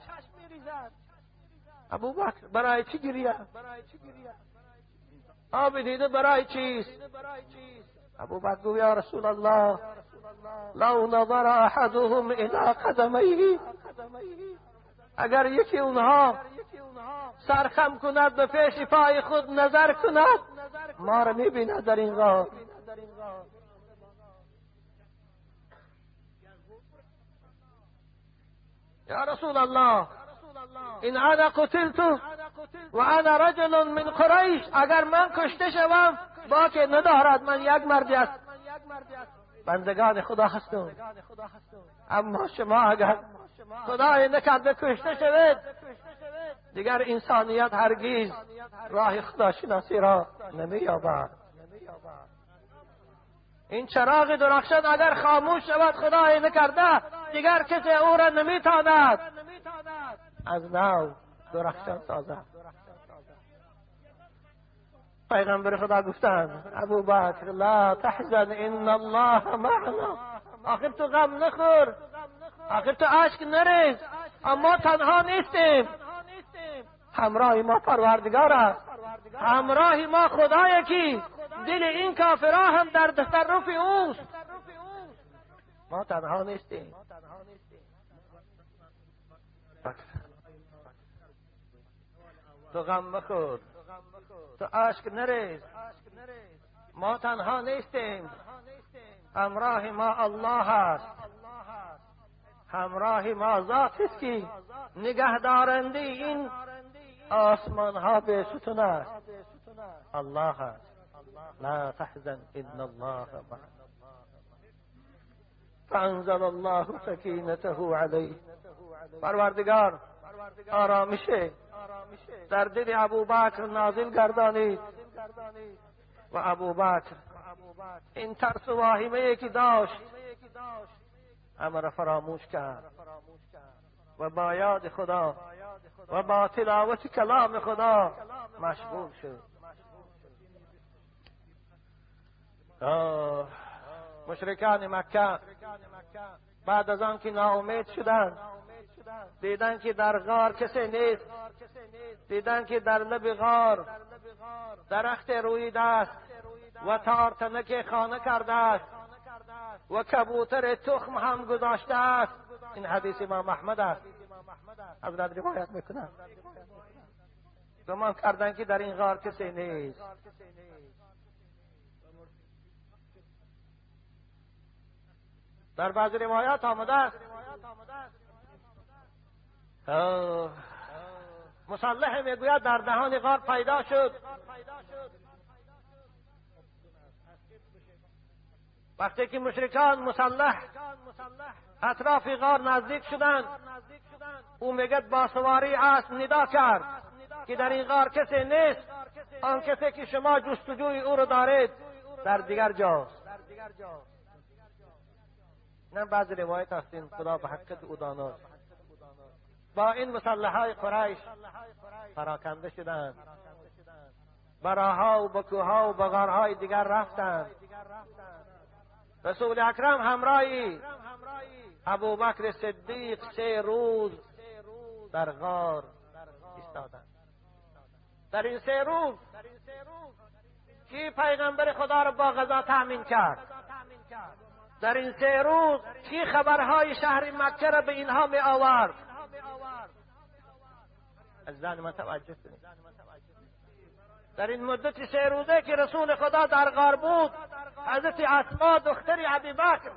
Speaker 3: ابوبکر برای چی گریه؟ آب دیده برای چیست؟ ابوبکر گفت یا رسول الله لو نظر احدهم الى قدمیه، اگر یکی اونها سرخم کند به پیش پای خود نظر کند ما را میبیند در این غار. یا رسول الله این انا قتلت و انا رجل من قریش، اگر من کشته شوم باک ندارد، من یک مردی است بندگان خدا هستم، اما شما اگر خدای نکرده کشته شوید دیگر انسانیت هرگیز راه خداشناسی را نمییابد. این چراغ درخشان اگر خاموش شود خدای نکرده دیگر کسی او را نمیتاند از نو درخشان سازد. پیغمبر خدا گفتند ابوبکر لا تحزن ان الله معنا، آخر تو غم نخور، آخر تو اشک نریز، اما تنها نیستیم، همراه ما پروردگار است، همراه ما خدای کی دل این کافرها هم در تصرف اوست، ما تنها نیستیم. تو غم مخور، تو اشک نریز، ما تنها نیستیم، همراه ما الله است، همراه ما ذات است که نگهدارنده این آسمان ها به ستون است، الله است. لا تحزن ان الله معنا. فانزل الله سکینته علیه. پروردگار آرامش در دل ابوبکر نازل گردانید و ابوبکر این ترس و واهمه که داشت همه را فراموش کرد و با یاد خدا و با تلاوت کلام خدا مشغول شد. مشرکان مکه بعد از آن که ناامید شدند، دیدند که در غار کسی نیست، دیدند که در لب غار درخت رویده است و تارتنک خانه کرده است و کبوتر تخم هم گذاشته است. این حدیث امام احمد است، حضرت روایت میکنند. گمان کردند که در این غار کسی نیست. در بعض روایات آمده است مسلح میگوید در دهان غار پیدا شد. وقتی که مشرکان مسلح اطراف غار نزدیک شدند، او میگد با سواری اسب ندا کرد که در این غار کسی نیست، آن کسی که شما جستجوی او را دارید در دیگر جاست. نه بعض روایت هستین، خدا به حقیقت او داناست. با این مسلحهای قریش پراکنده شدند، براها و بکوها و بغارهای دیگر رفتند. رسول اکرم همراهی ابوبکر صدیق 3 روز در غار ایستادند. در این 3 روز کی پیغمبر خدا را با غذا تأمین کرد؟ در این 3 روز کی خبرهای شهر مکه را به اینها می آورد؟ عزیزان من توجه کنید، در این مدت 3 روزه که رسول خدا در غار بود، حضرت اسما دختر ابیبکر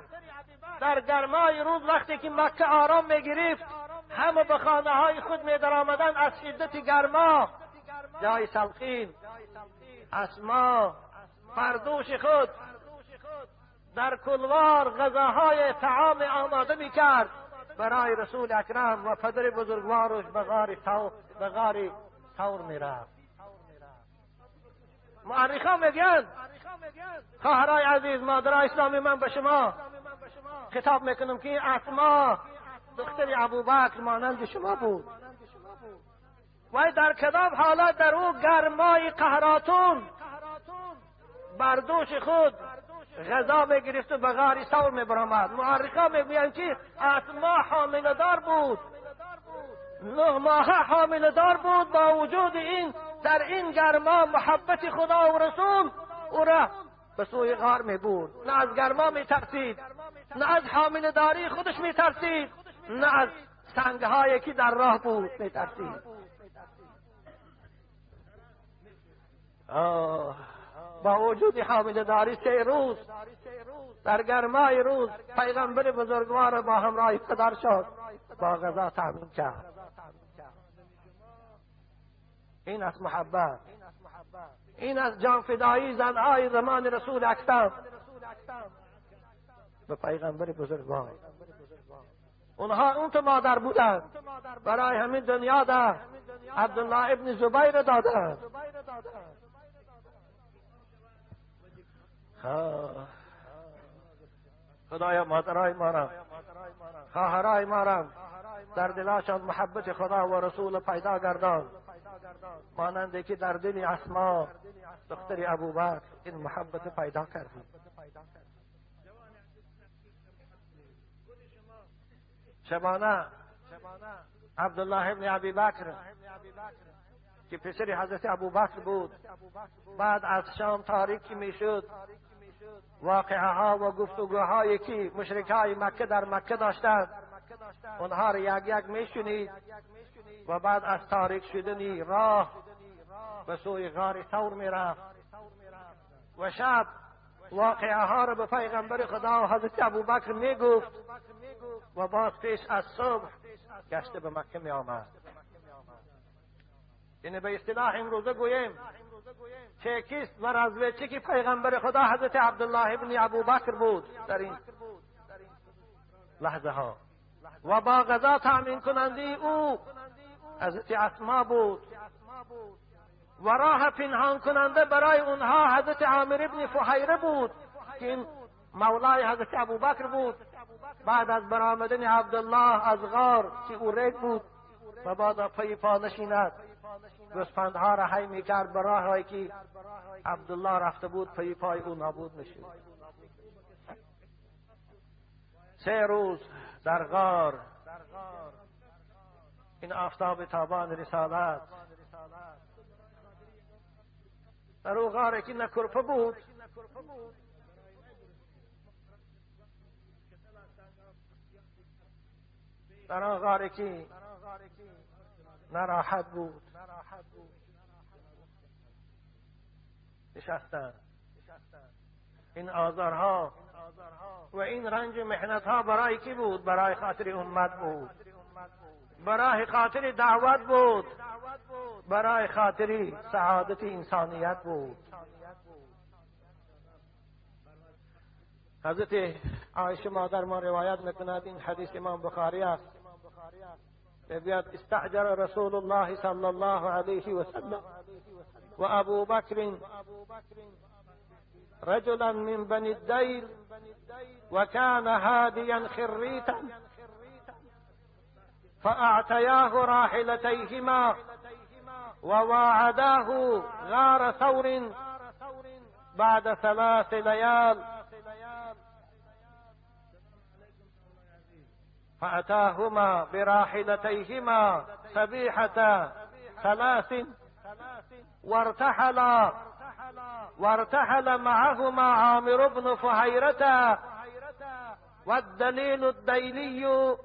Speaker 3: در گرمای روز وقتی که مکه آرام میگرفت، همه به خانه های خود می در آمدن از شدت گرما، جای سلقین اسما پردوش خود در کلوار غذاهای طعام آماده میکرد برای رسول اکرم و پدر بزرگوارش به غار ثور میرفت. مؤرخان میگن خواهرای عزیز، مادرای اسلامی، من به شما خطاب میکنم که اسما دختر ابوبکر مانند شما بود و در کدام حالت در او گرمای قهراتون بر دوش خود غذا میگرفت و به غار ثور میبرآمد. مؤرخان میگویند که اسما حامله دار بود، 9 ماهه حامله دار بود. با وجود این در این گرما محبت خدا و رسول او را به سوی غار می برد. نه از گرما می ترسید، نه از حامله داری خودش می ترسید، نه از سنگهایی که در راه بود می ترسید. با وجود حامله داری 3 روز در گرمای روز پیغمبر بزرگوار با همراه پدر شد، با غذا تأمین کرد. این از محبت، این از جانفدایی زنهای زمان رسول اکرم به پیغمبر بزرگوار. اونها اون تو مادر بودند، برای همین دنیا در عبدالله ابن زبیر دادند. خدایا مادرای ما را، خواهرای ما را در دلاشان محبت خدا و رسول پیدا گردان، مانند که در دل اسما دختر ابوبکر این محبت پیدا کردی. شبانه عبدالله ابن ابی بکر که پسر حضرت ابوبکر بود، بعد از شام تاریکی میشد، واقعه ها و گفتگوهایی که مشرکای مکه در مکه داشتند اونها را یک یک میشنید و بعد از تاریک شدنی راه به سوی غار ثور میرفت و شب واقعه ها را به پیغمبر خدا و حضرت ابوبکر میگفت و باز پیش از صبح گشته به مکه می آمد. یعنی به اصطلاح امروزه گوییم چکیست و رزوچه پیغمبر خدا حضرت عبدالله ابن ابوبکر بود در این لحظه ها و با غذا تأمین کننده او حضرت اسما بود و راه پنهان کننده برای اونها حضرت عامر ابن فهیره بود که این مولای حضرت ابوبکر بود. بعد از برآمدن عبدالله از غار که او ریگ بود و بعد پی پا نشیند، گوسفندها را هی میکرد به راههایی که عبدالله رفته بود، پی پای او نابود میشد. 3 روز در غار این آفتاب تابان رسالت در او غاری که نه کرپه بود، در آن غاری که نراحت بود نشستند. این آزارها و این رنج و محنتها برای کی بود؟ برای خاطر امت بود، برای خاطر دعوت بود، برای خاطر سعادت انسانیت بود. حضرت عایشه مادر ما روایت میکند، این حدیث امام بخاری است، میگوید استأجر رسول الله صلی الله علیه و سلم و ابو بکر رجلا من بني الديل وكان هاديا خريتا فأعطياه راحلتيهما وواعداه غار ثور بعد 3 ليال فأتاهما براحلتيهما صبيحة 3 وارتحل معهما عامر بن فهيرة والدليل الديلي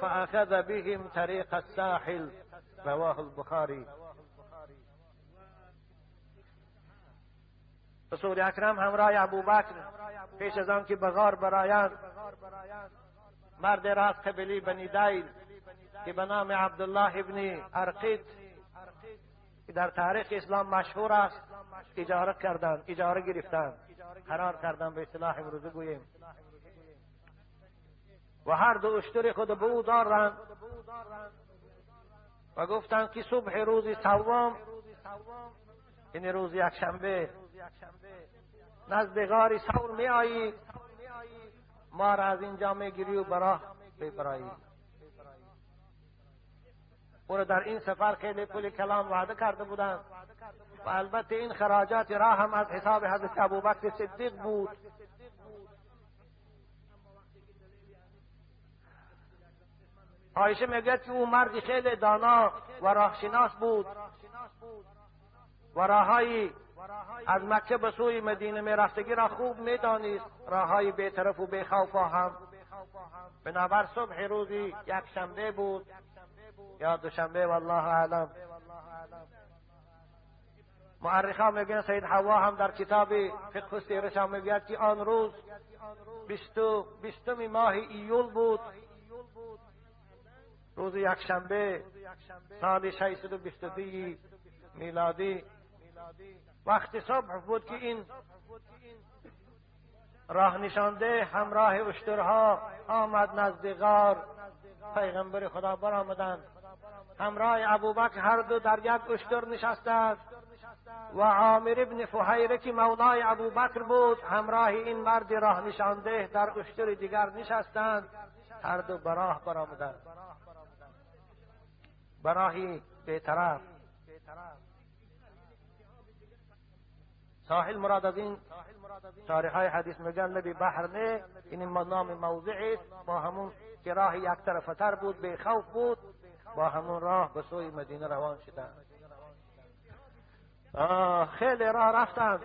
Speaker 3: فأخذ بهم طريق الساحل. رواه البخاری. رسول اکرم همراه ابوبکر پیش از آن که به غار برایند، مرد را از قبیله بنی دیل که به نام عبدالله ابن ارقیت که در تاریخ اسلام مشهور است اجاره کردند، اجاره گرفتند، قرار کردند، به اصطلاح امروزه گوییم، و هر دو اشتر خود به او دادند و گفتند که صبح روز سوم، یعنی روز یکشنبه، نزد غار ثور می آیی، ما را از اینجا میگیری و براه ببرایی. او را در این سفر خیلی پول کلام وعده کرده بودند و البته این خراجات راه هم از حساب حضرت ابوبکر صدیق بود. عایشه میگوید که او مردی خیلی دانا و راهشناس بود و راههایی از مکه به سوی مدینه میرفتگی را خوب میدانست، راههای بیطرف و بیخوف هم. بنابر صبح روزی یک شنبه بود یا دوشنبه، والله اعلم. مؤرخا میگن سید حوا هم در کتاب فقه سیرش هم میگوید که آن روز 20 ماه ایول بود، روز یکشنبه سال 622 میلادی، وقت صبح بود که این راه نشانده همراه اشترها آمد نزد غار. پیغمبر خدا برآمدند، همراه ابوبکر هر دو در یک اشتر نشستند و عامر ابن فهیره که مولای ابوبکر بود همراه این مرد راه نشانده در اشتر دیگر نشستند. هر دو براه برآمدند، براهی بیطرف. ساحل مراد از این شارحای حدیث میگن لبی بحر نه، این نام موضعی است، با همون که راه یک طرفه تر بود، بی خوف بود، با همون راه به سوی مدینه روان شدند. خیلی راه رفتند،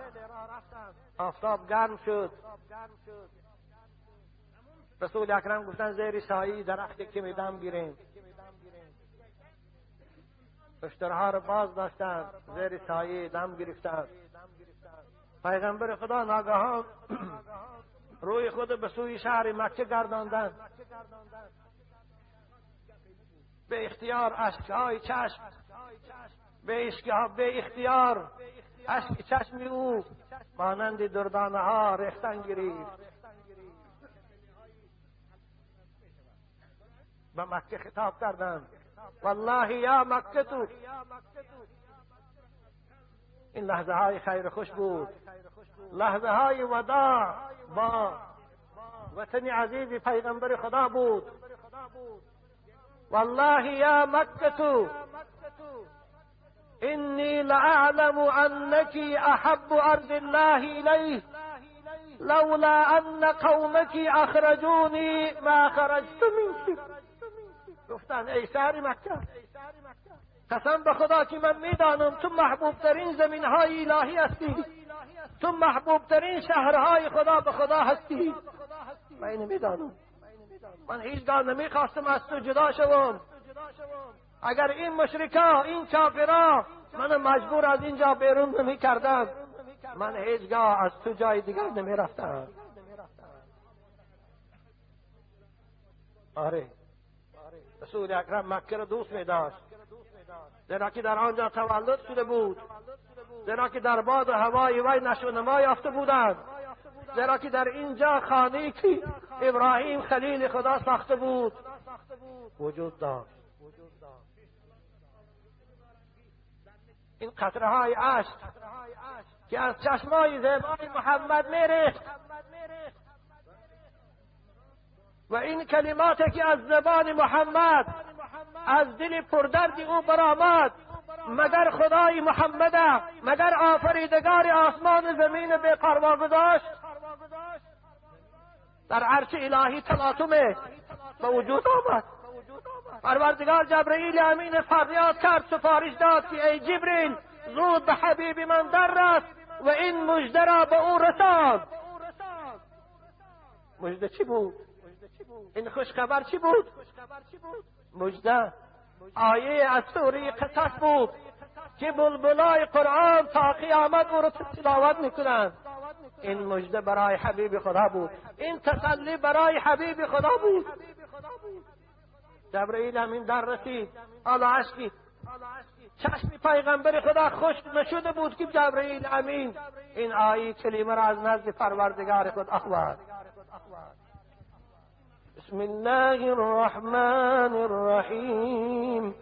Speaker 3: آفتاب گرم شد. رسول اکرم گفتن زیر سایه درختی که میدم گیریم. اشترها رو باز داشتند، زیر سایه دم گرفتند. پیغمبر خدا ناگهان روی خود به سوی شهر مکه گرداندند. به اختیار اشکهای چشم، به اختیار اشک چشم او مانند دردانه ها ریختن گرفت. به مکه خطاب کردند، والله یا مکه تو. این لحظه های خیر خوش بود، لحظه های وداع با وطن عزیز پیغمبر خدا بود. والله یا مکه تو إني لأعلم أنك أحب أرض الله إليه لولا أن قومك أخرجوني ما خرجت منك. گفتن ای شهر مکه، قسم به خدا که من میدانم تو محبوب ترین زمین های الهی هستی، تو محبوب ترین شهرهای خدا به خدا هستی. من اینو میدانم، من هیچگاه نمیخواستم از تو جدا شوم. اگر این مشرکا، این کافرا من مجبور از اینجا بیرون نمیکردن، من هیچگاه از تو جای دیگر نمیرفتم. آره، رسول اکرم مکه را دوست میداشت، زیرا که در آنجا تولد شده بود، زیرا که در باد و هوای وی نشو و نما یافته بودند، زیرا که در اینجا خانه‌ای که ابراهیم خلیل خدا ساخته بود وجود داشت. این قطره های اشک که از چشمای زیبای محمد میریخت و این کلماتی که از زبان محمد از دل پردرد او برآمد، مگر خدای محمد، مگر آفریدگار آسمان زمین بی پروا گذاشت؟ در عرش الهی تلاطم به وجود آمد. پروردگار جبرئیل امین فریاد کرد، سفارش داد که ای جبرئیل زود به حبیب من در رس و این مژده را به او رسان. مژده چی بود؟ این خوشخبر چی بود؟ مژده آیه از سوره قصص بود که بلبلای قرآن تا قیامت او را تلاوت میکنند. این مژده برای حبیب خدا بود، این تسلی برای حبیب خدا بود. جبرئیل همین در رسید، حالا اشکی چشم پیغمبر خدا خشک نشده بود که جبرئیل امین این آیه کلیمه را از نزد پروردگار خود آورد. بسم الله الرحمن الرحیم.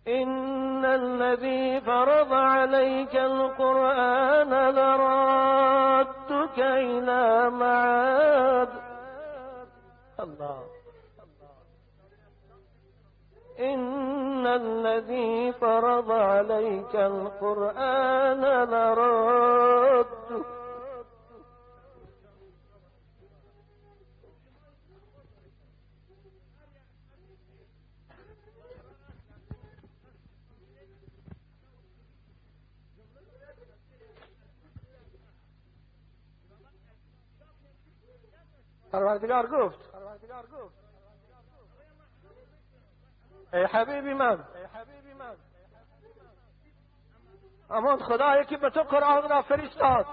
Speaker 3: إن الذي فرض عليك القرآن لرادك إلى معاد. الله. إن الذي فرض عليك القرآن لرادك. پروردگار گفت ای حبیبی من، همان خدایی که به تو قرآن را فرستاد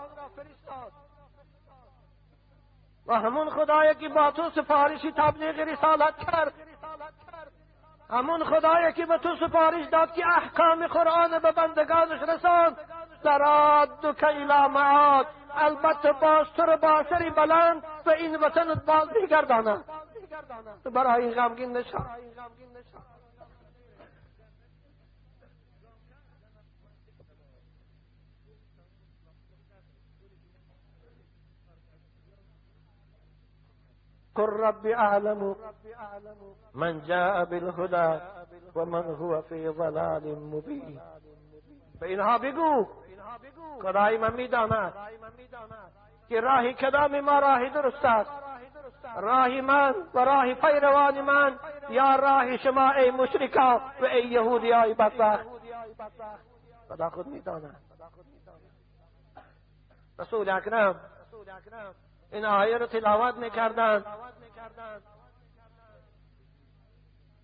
Speaker 3: و همون خدایی که با تو سفارش تبلیغ رسالت کرد، همون خدایی که به تو سفارش داد که احکام قرآن به بندگانش رساند، لرادک الی معاد، البته باز تو را با سری بلند به این وطنت باز میگرداند. تو برای این غمگین نشو. قل رب اعلم من جاء بالهدى ومن هو في ضلال مبین. به اینها بگو خدای من میداند که راه کدام ما راه درست است، راه من و راه پیروان من یا راه شما ای مشرکا و ای یهودیای بدبخت. خدا خود میداند. رسول اکرم این آیه رو تلاوت میکردند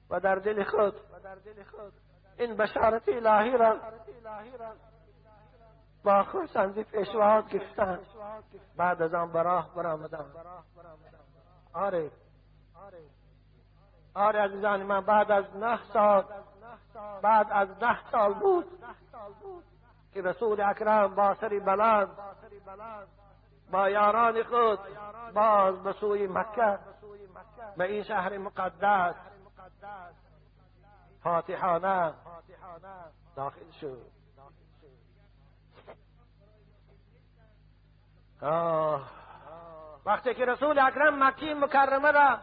Speaker 3: و در دل خود این بشارت الهی را با خرسندی پیشواز گرفتند. بعد از آن به راه برآمدند. آره آره عزیزان من، بعد از 9 سال، بعد از 10 سال بود که رسول اکرم با سری بلند با یاران خود باز به سوی مکه، به این شهر مقدس فاتحانه داخل شد. وقتی که رسول اکرم مکی مکرمه را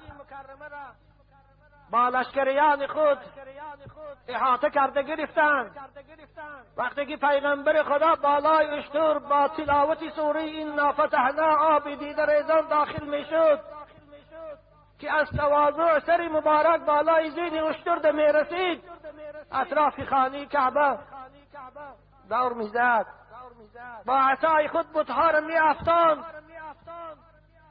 Speaker 3: با لشکریان خود احاطه کرده گرفتند. وقتی که پیغمبر خدا بالای اشتر با تلاوت سوره انا فتحنا آب دیده ریزان داخل میشد که از تواضع سر مبارک بالای زین اشتر می رسید، اطراف خانه کعبه دور میزد، با عصای خود بتها را می افتاند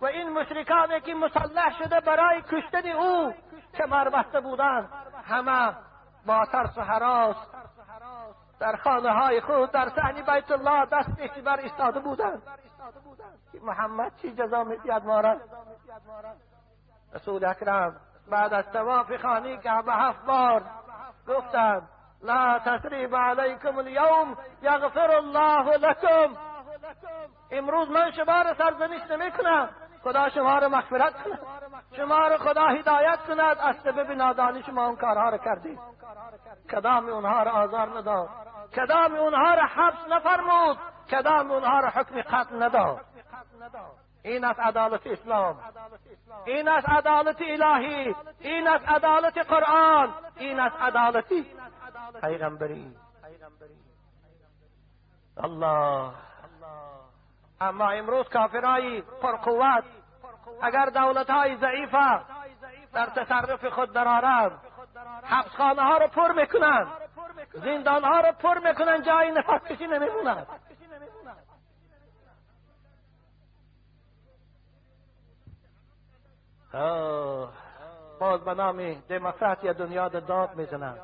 Speaker 3: و این مشرکانی که مسلح شده برای کشتن او کمر بسته بودند، همه با ترس و هراس در خانه های خود در صحن بیت الله دست پیش بر ایستاده بودند که محمد چی جزا میدهد ما را. رسول اکرم بعد از طواف خانه کعبه 7 بار گفتند لا تثریب علیکم الیوم یغفر الله لکم. امروز من شما را سرزنش نمی کنم، خدا شما را مغفرت کند، شما را خدا هدایت کند. از سبب نادانی شما اون کارها را کردید. کدام اونها را آزار نداد، کدام اونها را حبس نفرمود، کدام اونها را حکم قتل نداد. این است عدالت اسلام، این است عدالت الهی، این است عدالت قرآن، این است عدالت پیغمبری. الله. اما امروز کافرای پرقوت اگر دولتهای ضعیفه در تصرف خود درآرند، حبسخانه ها رو پر میکنند، زندان ها رو پر میکنند، جای نفس کشی نمیموند. باز به نام دموکراتی دنیا داد میزنند،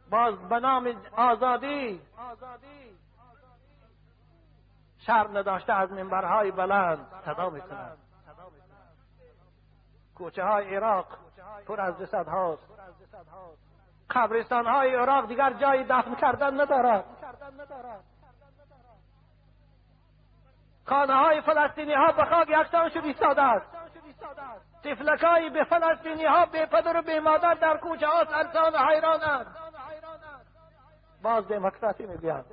Speaker 3: باز به نام آزادی شرم نداشته از منبرهای بلند صدا میکنند. کوچه های عراق پر از جسد هاست، قبرستان های عراق دیگر جای دفن کردن ندارد. خانه های فلسطینی ها به خاک یکسان شد ایستاده است. طفلکای به فلسطینی ها به پدر و به مادر در کوچه ها سرسان و حیرانند. باز دموکراسی میگویند،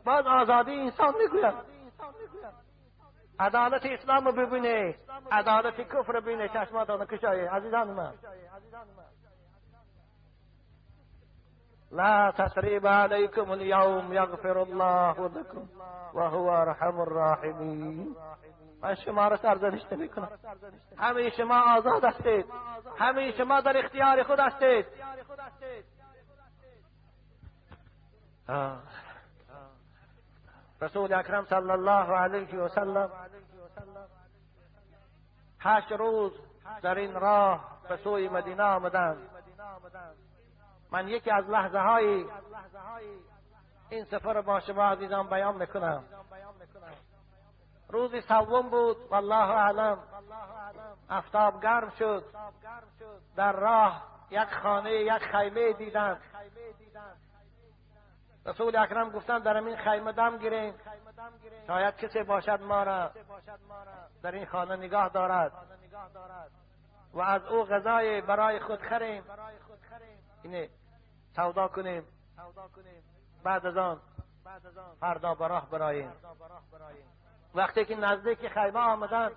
Speaker 3: باز آزادی انسان میگویند. عدالت اسلام رو ببینه، عدالت کفر رو ببینه، چشماتان کشایه. عزیزان من، لا تثریب علیکم اليوم یغفر الله لکم وهو ارحم الراحمین. من شما را سرزنش نمیکنم، همه شما آزاد هستید، همه شما در اختیار خود هستید. رسول اکرم صلی الله علیه و سلم 8 روز در این راه به سوی مدینه آمدند. من یکی از لحظه های این سفر با شما عزیزان بیان میکنم. روز سوم بود، والله اعلم، آفتاب گرم شد. در راه یک خانه، یک خیمه دیدند. رسول اکرم گفتند در این خیمه دم گیریم، شاید کسی باشد ما را در این خانه نگاه دارد و از او غذای برای خود خریم، اینه سودا کنیم، بعد از آن فردا به راه براییم. وقتی که نزدیک خیمه آمدند،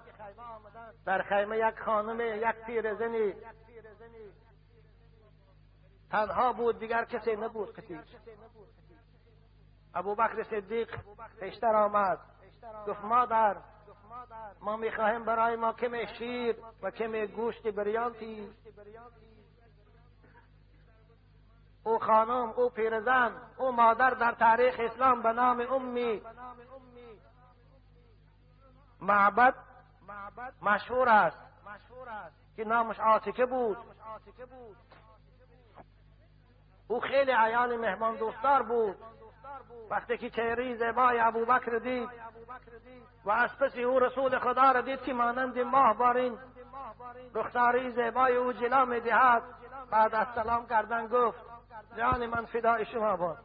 Speaker 3: در خیمه یک خانم، یک پیرزنی تنها بود، دیگر کسی نبود. کسی ابوبکر صدیق پیشتر آمد، گفت مادر، ما میخواهیم برای ما کمی شیر و کمی گوشت بریانتی. او خانم، او پیرزن، او مادر در تاریخ اسلام به نام امی معبد مشهور است که نامش عاتکه بود. او خیلی عیال مهمان دوستدار بود. وقتی که چهره زیبای ابوبکر دید و از پس او رسول خدا را دید که مانند ماه بارین رخساری زیبای او جلا میدهد، بعد از سلام کردن گفت جان من فدای شما باد،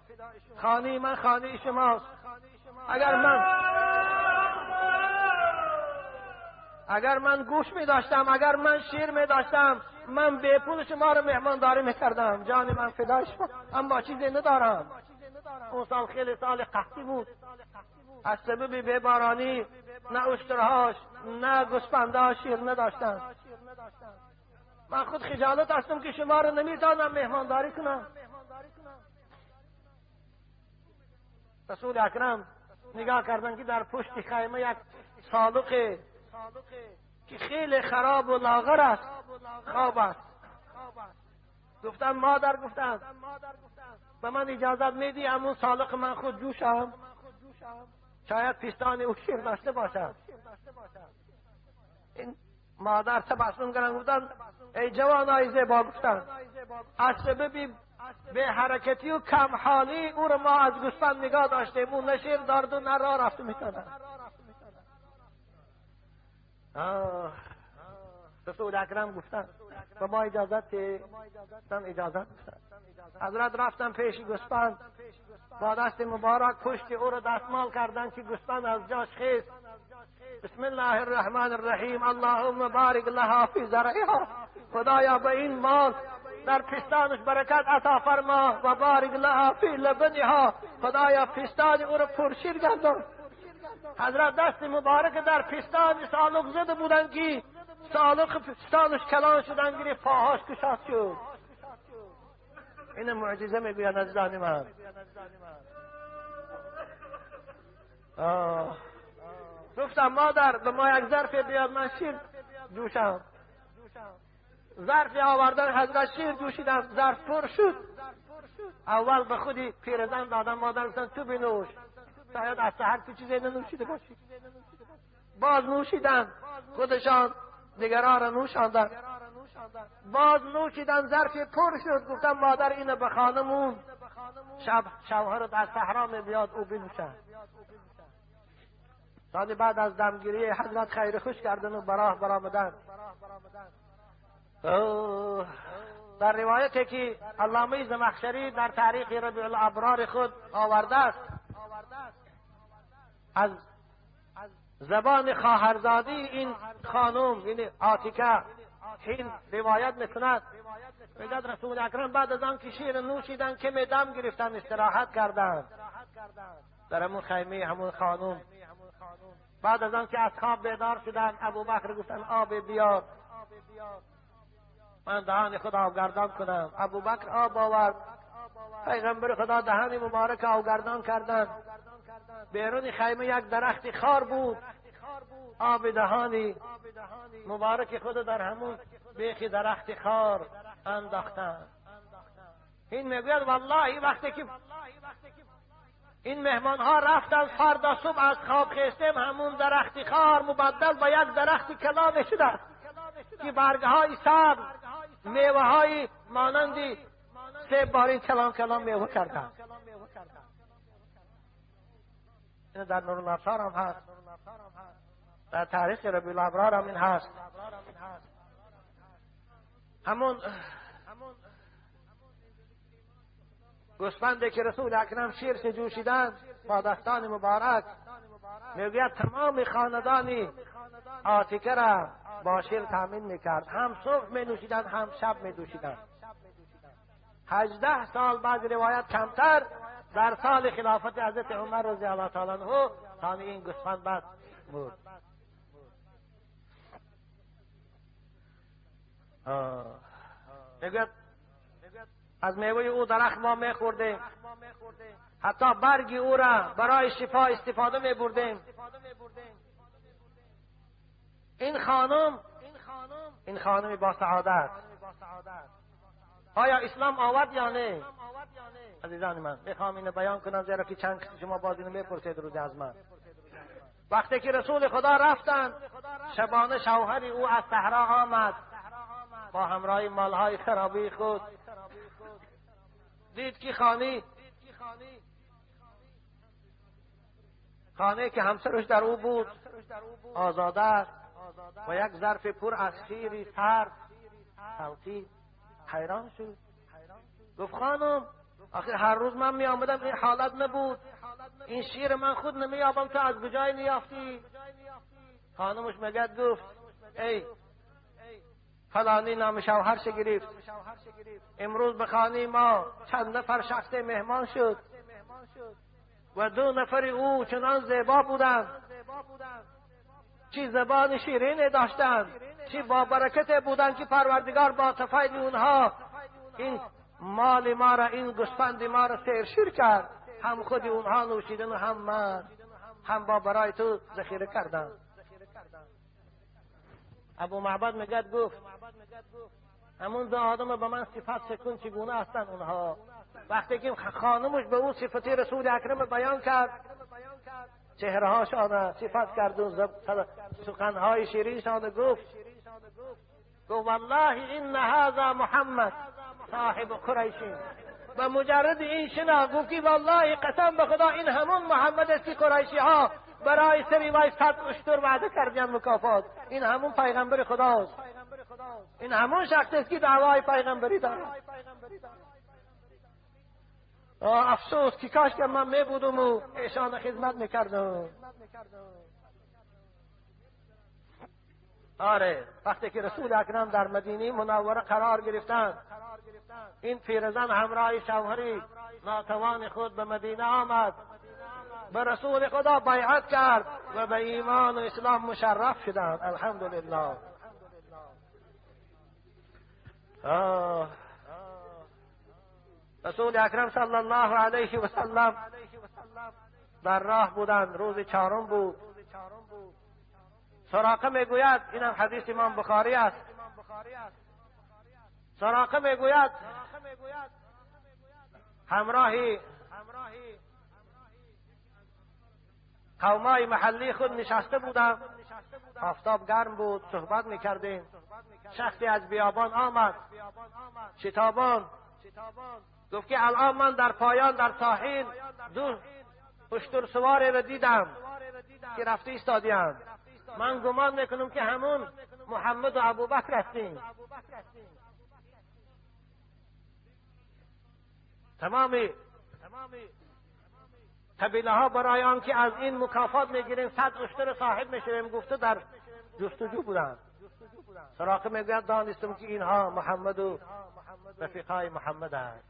Speaker 3: خانه من خانه شماست. اگر من گوش می داشتم، اگر من شیر می داشتم، من به پول شما رو مهمانداری می کردم. جان من فدای شما، اما چیزی ندارم. اون سال خیلی سال قحطی بود، از سبب بی‌بارانی نه اشترهاش نه گوسفندهاش شیر نداشتند. من خود خجالت هستم که شما رو نمیتونم مهمانداری کنم. رسول اکرم نگاه کردن که در پشت خیمه یک صادق که خیلی خراب و لاغر است، خواب است. گفتن مادر، گفتن به من اجازت میدی همون سالق من خود جوشم؟ شاید پستان او شیر داشته باشد. این مادر تبسم کردن، گفتن ای جوانای زیبا، گفتن از سبب به حرکتی و کم حالی او رو ما از گوسفند نگاه داشتیم، او نه شیر دارد و نه راه رفته میتونه. رسول اکرم گفتن به ما اجازت گفتن، اجازت. حضرت رفتن پیش گوسفند، با دست مبارک پشت او رو دستمال کردن که گوسفند از جاش خیست. بسم الله الرحمن الرحیم، اللهم بارک لها فی زرعها. خدایا به این مال در پستانش برکت عطا فرما و بارک لها فی لبنها. خدایا پستان او رو پرشیر گردان. حضرت دست مبارک در پستان سالق زده بودن که سالق پستانش کلان شدن گرفت، پاهاش کشاد شد. این معجزه میگوید عزیزان من. گفتم مادر به ما یک ظرف بیاد من شیر جوشم. ظرفی آوردن، حضرت شیر جوشیدن، ظرف پر شد. اول به خودی پیرزن دادن، مادر گفتن تو بنوش، شاید از سحر تو چیزی ننوشیده باشی. باز نوشیدن، خودشان دیگران را نوشاندن. باز نوشیدن، ظرف پر شد. گفتم مادر اینو به خانمون، شب شوهرت از صحرا میاد او بنوشد. ثانی بعد از دمگیری حضرت خیر خوش کردن و براه برآمدن. در روایتی که علامه زمخشری در تاریخ ربیع الابرار خود آورده است، از زبان خواهرزادی این خانم یعنی عاتکه این روایت میکند، میگد رسول اکرم بعد از آن که شیر نوشیدن که دم گرفتن استراحت کردند در همون خیمه همون خانم. بعد از آن که از خواب بیدار شدن، ابوبکر گفتن آب بیار من دهان خود آبگردان کنم. ابوبکر آب آورد، پیغمبر خدا دهان مبارک آبگردان کردند. بیرون خیمه یک درخت خار بود، آب دهانی مبارک خود در همون بیخ درخت خار انداختند. این میگوید والله وقتی که این مهمان ها رفتن فردا صبح از خواب خیستیم، همون درخت خار مبدل به یک درخت کلام شده که برگه های سبز، میوه های مانندی سه بارین کلام کلام میوه کردن. این در نورالابصار هم هست، در تاریخ ربیع الابرار هم این هست. همون گوسفندی که رسول اکرم شیرش جوشیدن با دستان مبارک، میگوید تمام خاندانی عاتکه را با شیر تامین میکرد، هم صبح می نوشیدن هم شب می دوشیدن. 18 سال بعد روایت کمتر، در سال خلافت حضرت عمر رضی الله تعالی عنه ثانی این گوسفند بعد مرد. میگوید از میوه او درخت ما میخوردیم، حتی برگ او را برای شفا استفاده میبردیم. این خانم، این خانم با سعادت، آیا اسلام آورد یا نه؟ عزیزان من میخوام اینو بیان کنم، زیرا که چند کسی شما باز اینو میپرسید روز از من. وقتی که رسول خدا رفتند، شبانه شوهری او از صحرا آمد با همراه مالهای خرابی خود. دید که خانه که همسرش در او بود آزاده است و یک ظرف پر از شیر سرد تلقی. حیران شد، گفت خانم آخر هر روز من می آمدم این حالت نبود، این شیر من خود نمی یابم، تو از کجای نیافتی؟ خانمش مگد گفت ای فلانی نام شوهرش گرفت، امروز به خانه ما چند نفر شخص مهمان شد و 2 نفر او چنان زیبا بودند، چی زبان شیرین داشتند، چی با برکت بودند که پروردگار با تفید اونها این مال ما را، این گوسفند ما را سیرشیر کرد. هم خود اونها نوشیدن و هم من، هم با برای تو ذخیره کردن. ابو معبد میگد گفت همون دو آدم به من صفت شکن چگونه هستند اونها. وقتی که خانمش به او صفتی رسول اکرم بیان کرد، چهره هاشان صفت کرد و سخنهای شیرینشان گفت، گفت والله این هذا محمد صاحب قریشین. به مجرد این شنا گفت که والله قسم به خدا این همون محمد است که قریشی ها برای سری وای 100 اشتر وعده کردن مکافات. این همون پیغمبر خداست، این همون شخص است که دعوای پیغمبری دارد. افسوس که کاش که من می بودم و ایشان خدمت میکردم. آره، وقتی که رسول اکرم در مدینه منوره قرار گرفتند، این پیرزن همراه شوهری ناتوان خود به مدینه آمد، به رسول خدا بیعت کرد و به ایمان و اسلام مشرف شدند. الحمدلله. رسول اکرم صلی الله علیه و سلم در راه بودند، روز چهارم بود. سراقه میگوید، اینم حدیث امام بخاری است، سراقه میگوید همراهی قومای محلی خود نشسته بودم، آفتاب گرم بود، صحبت میکردیم. شخصی از بیابان آمد شتابان، گفت که الان من در پایان در ساحل دو اشتر سواری را دیدم که رفته ایستادیم. من گمان میکنم که همون محمد و ابوبکر هستیم. تمام قبیله ها برای آنکه از این مکافات میگیریم 100 اشتر صاحب میشویم گفته در جستجو بودند. سراقه میگوید دانستم که اینها محمد و رفیقای محمد هست.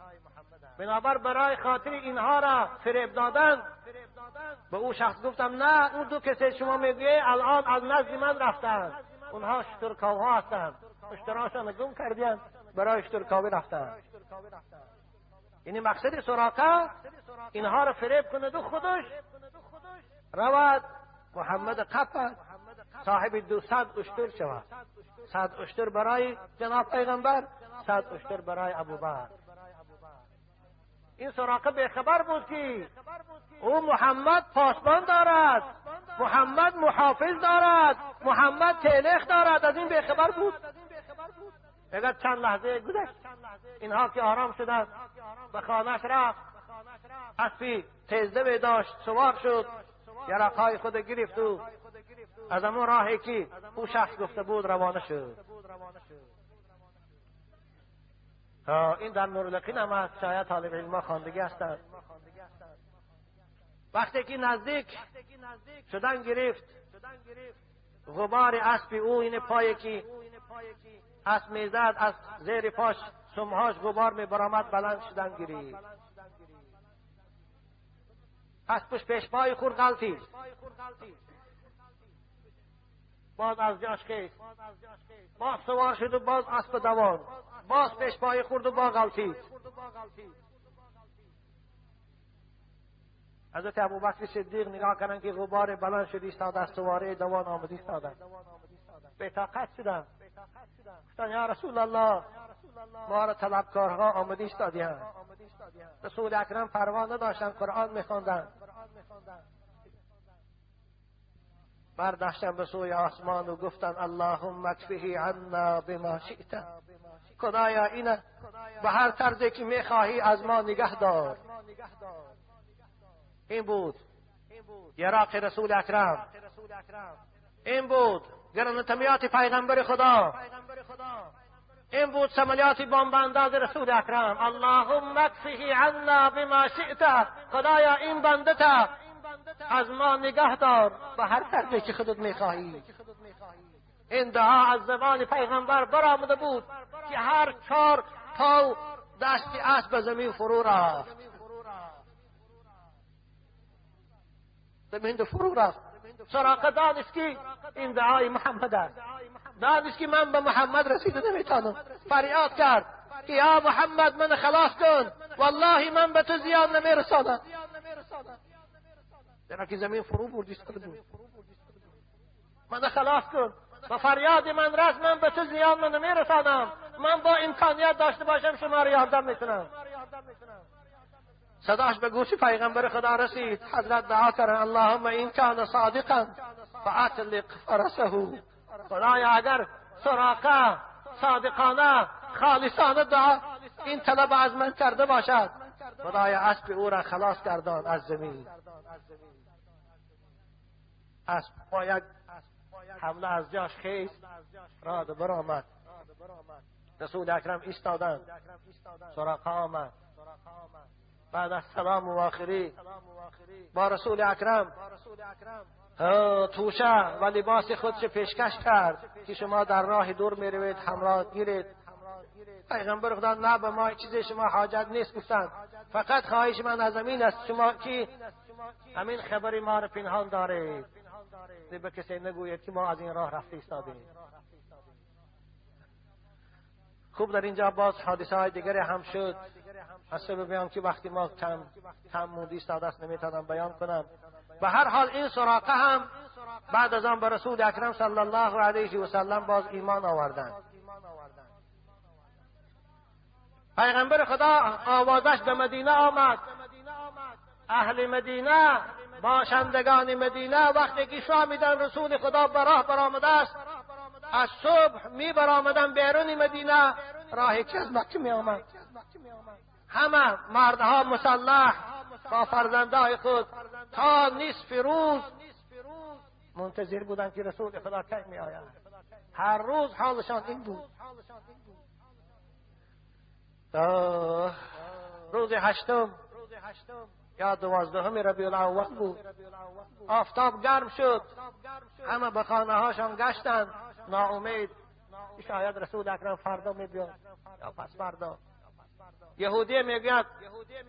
Speaker 3: بنابر برای خاطر اینها را فریب دادن به او شخص گفتم نه، اون دو کسی شما میگویی الان از نزد من رفتند، اونها اشترکاوها هستند، اشتراشان گم کردند، برای اشترکاوی رفتند. یعنی مقصد سراقه اینها را فریب کند و خودش رود محمد قفد صاحب 200 اشتر شود. 100 اشتر برای جناب پیغمبر، 100 اشتر برای ابوبکر. این سراقه بیخبر بود که او محمد پاسبان دارد، محمد محافظ دارد، محمد تلخ دارد. از این بیخبر بود. اگر چند لحظه گذشت، اینها که آرام شدند به خانهش رفت، اسبی تیزده داشت، سوار شد، یرقهای خود گرفت و از همون راهی که او شخص گفته بود روانه شد. این در نورالقین هم هست، شاید طالب علم خواندگی هستند. وقتی که نزدیک شدن گرفت، غبار اسب او، این پایی که اسب میزد از زیر پاش سمهاش غبار میبرآمد، بلند شدن گرفت. اسبش پیش پای خورد، غلطید، باز از جاش خیست، باز سوار شد و باز اسب دوان، باز پیش پای خورد و با غلطید. حضرت ابوبکر صدیق نگاه کردن که غبار بلند شد ایستاده، از سواره دوان آمد ایستاده، بی طاقت شدن، گفتن یا رسول الله ما را طلبکارها آمده ایستادیند. رسول اکرم پروا نداشتن، قرآن میخواندند. برداشتن به سوی آسمان و گفتن اللهم اکفه عنا بما شئت، خدایا اینه به هر طرزی که میخواهی از ما نگه دار. این بود یراق رسول اکرم، این بود گرانتمیات پیغمبر خدا، این بود سملیات بمب انداز رسول اکرم. اللهم اکفه عنا بما شئت، خدایا این بنده تا از ما نگه دار به هر طرزی که خودت میخواهی. این دعا از زبان پیغمبر برآمده بود که هر چهار پا دست اسب به زمین فرو رفت، زمین فرو رفت. سراقه دانست که این دعای محمد است، دانست که من به محمد رسیده نمیتونم. فریاد کرد که یا محمد من خلاص کن، والله من به تو زیان نمیرسانم. زیرا که زمین فرو بردی بود. من خلاص کن، با فریاد من رس، من به تو زیان من نمیرسانم، من با امکانیت داشته باشم شما را یاردم میکنم. صداش به گوش پیغمبر خدا رسید. حضرت دعا کردن اللهم این کان صادقا فاطلق فرسه. خدایا اگر سراقه صادقانه خالصانه دعا این طلب از من کرده باشد، خدایا اسب او را خلاص گردان از زمین. اسب با یک حمله از جاش خیست راد برآمد. رسول اکرم ایستادند، سراقه آمد. بعد از سلام و آخری با رسول اکرم توشه و لباس خودش پیشکش کرد که شما در راه دور میروید همراه گیرید. پیغمبر خدا نه، به ما چیز شما حاجت نیست گفتند، فقط خواهش من از امین است شما که همین خبری ما را پنهان دارید، به کسی نگوید که ما از این راه رفته ایستادیم. خوب در اینجا باز حادثه های دیگری هم شد. از سبب بیان که وقتی ما کم موندی ایستاده است نمیتونم بیان کنم. به هر حال این سراقه هم بعد از آن به رسول اکرم صلی الله علیه و سلم باز ایمان آوردند. پیغمبر خدا آوازش به مدینه آمد. اهل مدینه، باشندگان مدینه وقتی که شامیدن رسول خدا به راه برآمده است، از صبح می برآمدن بیرون مدینه، راه که از مکه می آمد. همه مردها مسلح با فرزندهای خود تا نصف روز منتظر بودند که رسول خدا کی می آید. هر روز حالشان این بود. روز هشتم یا 12 ربیع الاول بود. آفتاب گرم شد، همه به خانه هاشان گشتند ناامید، شاید رسول اکرم فردا می بیاد یا پس فردا. یهودی میگوید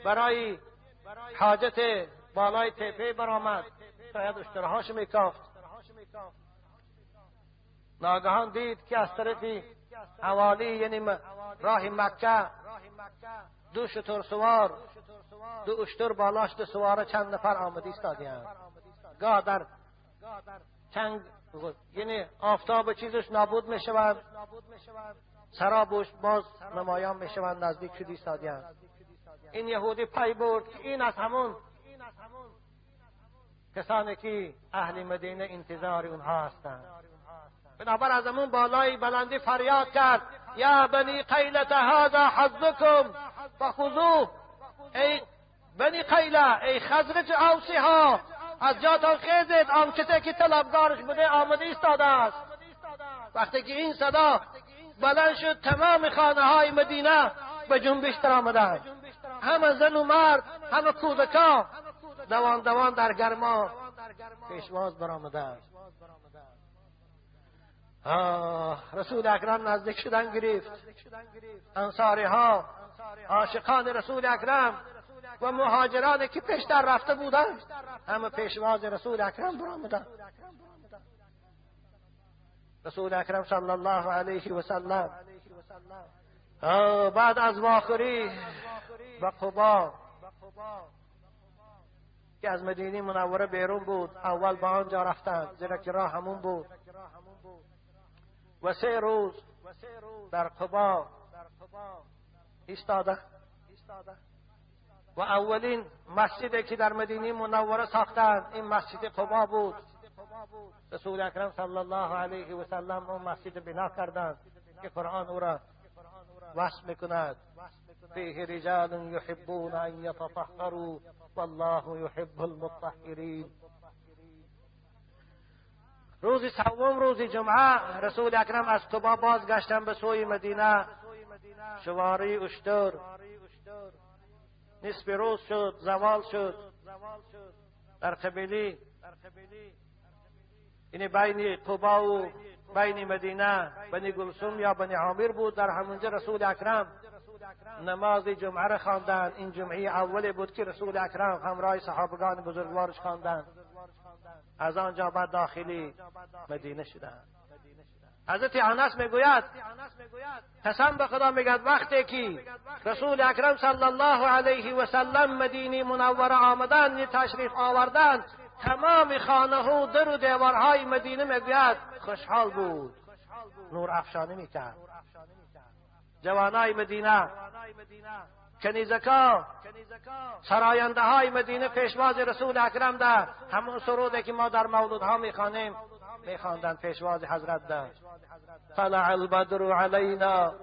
Speaker 3: برای حاجت بالای تپه برآمد، شاید اشترهاش میکافت. ناگهان دید که از طرف حوالی یعنی راه مکه دو شتر سوار، دو اشتر بالاش دو سواره چند نفر آمده ایستادند. گاه در چنگ یعنی آفتاب چیزش نابود میشوند، سرابش باز نمایان میشوند، نزدیک شد ایستادند. این یهودی پی برد که این از همون کسانی که اهل مدینه انتظار اونها هستند. بنابر از همون بالای بلندی فریاد کرد یا بنی قیله هذا حظکم فخذوه. ای بنی قیله، ای خزرج اوسی ها، از جاتان خیزید، آن کسی که طلبگارش بوده آمده ایستاده است. وقتی که این صدا بلند شد تمام خانه های مدینه به جنبش در آمدند. همه زن و مرد، همه کودکا دوان دوان در گرما پیشواز برآمدند. رسول اکرم نزدیک شدن گرفت. انصاری ها، عاشقان رسول اکرم و مهاجران که پیشتر رفته بودند همه پیشواز رسول اکرم برآمدند. رسول اکرم صلی الله علیه و سلم بعد از واخری و قبا که از مدینه منوره بیرون بود، اول به آنجا رفتند زیرا که راه همون بود. و 3 روز در قبا ایستاده و اولین مسجدی که در مدینه منوره ساختند این مسجد قبا بود. رسول اکرم صلی الله علیه و سلم اون مسجد بنا کردند که قرآن او را وصف میکند: فیه رجال یحبون ان یتطهروا والله یحب المطهرین. روز سوم، روز جمعه، رسول اکرم از قبا بازگشتند به سوی مدینه. شواری اشتر نصف روز شد، زوال شد. در قبیله یعنی بین قبا و بین مدینه بنی گلثوم یا بنی عامر بود. در همونجا رسول اکرم نماز جمعه را خواندند. این جمعه اولی بود که رسول اکرم همراه صحابگان بزرگوارش خواندند. از آنجا بعد داخلی مدینه شدند. حضرت انس میگوید قسم به خدا میگد وقتی که رسول اکرم صلی الله علیه و سلم مدینه منوره آمدند، تشریف آوردند، تمام خانه و در و دیوارهای مدینه میگوید خوشحال بود، نور افشانی میکرد. جوانای مدینه، کنیزکا، سراینده های مدینه پیشواز رسول اکرم ده همون سروده که ما در مولودها میخوانیم میخواندند پیشواز حضرت ده. طلع البدر علینا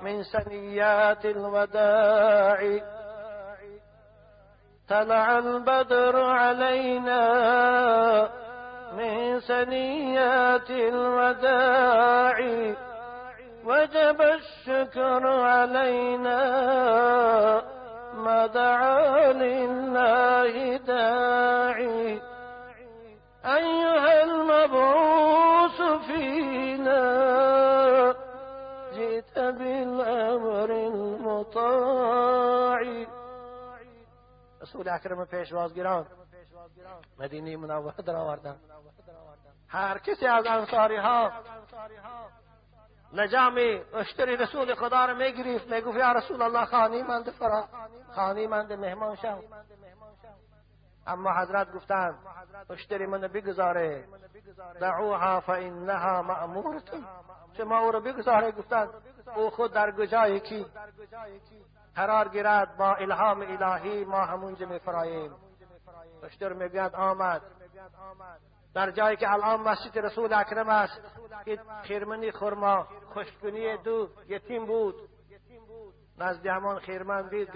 Speaker 3: من ثنیات الوداع، طلع البدر علینا من ثنیات الوداع، وجب الشكر علينا ما دعا لله داعي، أيها المبعوث فينا جئت بالأمر المطاع. رسول اکرم پیشوازگیران مدینه منوره در آوردند. هر کسی از انصاری ها لجام اشتری رسول خدا را میگرفت، میگفت یا رسول الله خانی مند فرا، خانی مند مهمان شو. اما حضرت گفتند اشتری من بگذاره، دعوها فانها مأمورة، شما او را بگذاره. گفتند او خود در گجایی کی قرار گیرد با الهام الهی ما همونجا میفراییم. اشتر میگوید آمد در جایی که الان مسجد رسول اکرم است، خیرمنی خرما خشکنی دو یتیم بود، نزد همان خیرمن دید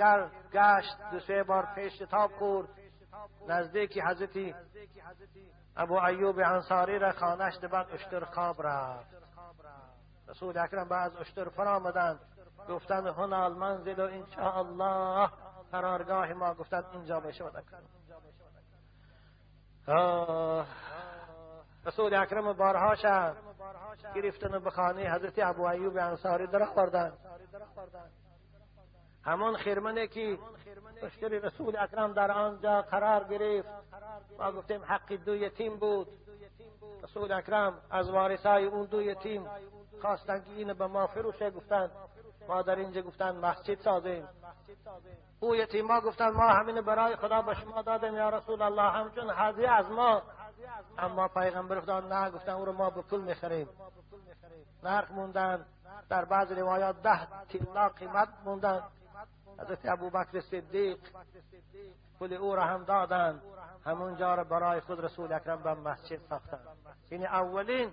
Speaker 3: گشت، دو سه بار پیش تاب خورد، نزدیک حضرت ابو ایوب انصاری را خانهش بعد اشتر خواب رفت. رسول اکرم بعد اشتر فرامدند، گفتند هنا المنزل ان شاء الله، قرارگاه ما گفتند اینجا بشود. رسول اکرم بارها شد گرفتن و به خانه حضرت ابو ایوب انصاری در آوردند. همان خیرمنه که اشتر رسول اکرم در آنجا قرار گرفت، ما گفتیم حق دو یتیم بود. رسول اکرم از وارثای اون دو یتیم خواستند که اینو به ما فروشه، گفتند ما در اینجا گفتند مسجد سازیم. او یتیما گفتند ما همین برای خدا به شما دادیم یا رسول الله، همچون هدیه از ما. اما پیغمبر خدا نه، گفتند او رو ما به پول میخریم. نرخ موندن، در بعض روایات 10 طلا قیمت موندن. حضرت ابوبکر صدیق پول او را هم دادند، همونجا را برای خود رسول اکرم به مسجد ساختند. این اولین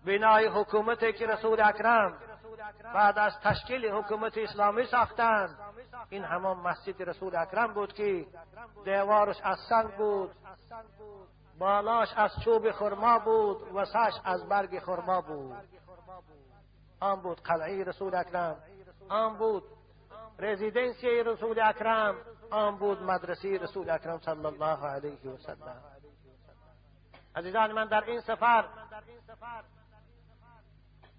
Speaker 3: بنای حکومتی که رسول اکرم بعد از تشکیل حکومت اسلامی ساختند، این همان مسجد رسول اکرم بود که دیوارش از سنگ بود، بالاش از چوب خرما بود و سش از برگ خرما بود. آن بود قلعه رسول اکرم، آن بود رزیدنسی رسول اکرم، آن بود مدرسه رسول اکرم صلی الله علیه و سلم. عزیزان من، در این سفر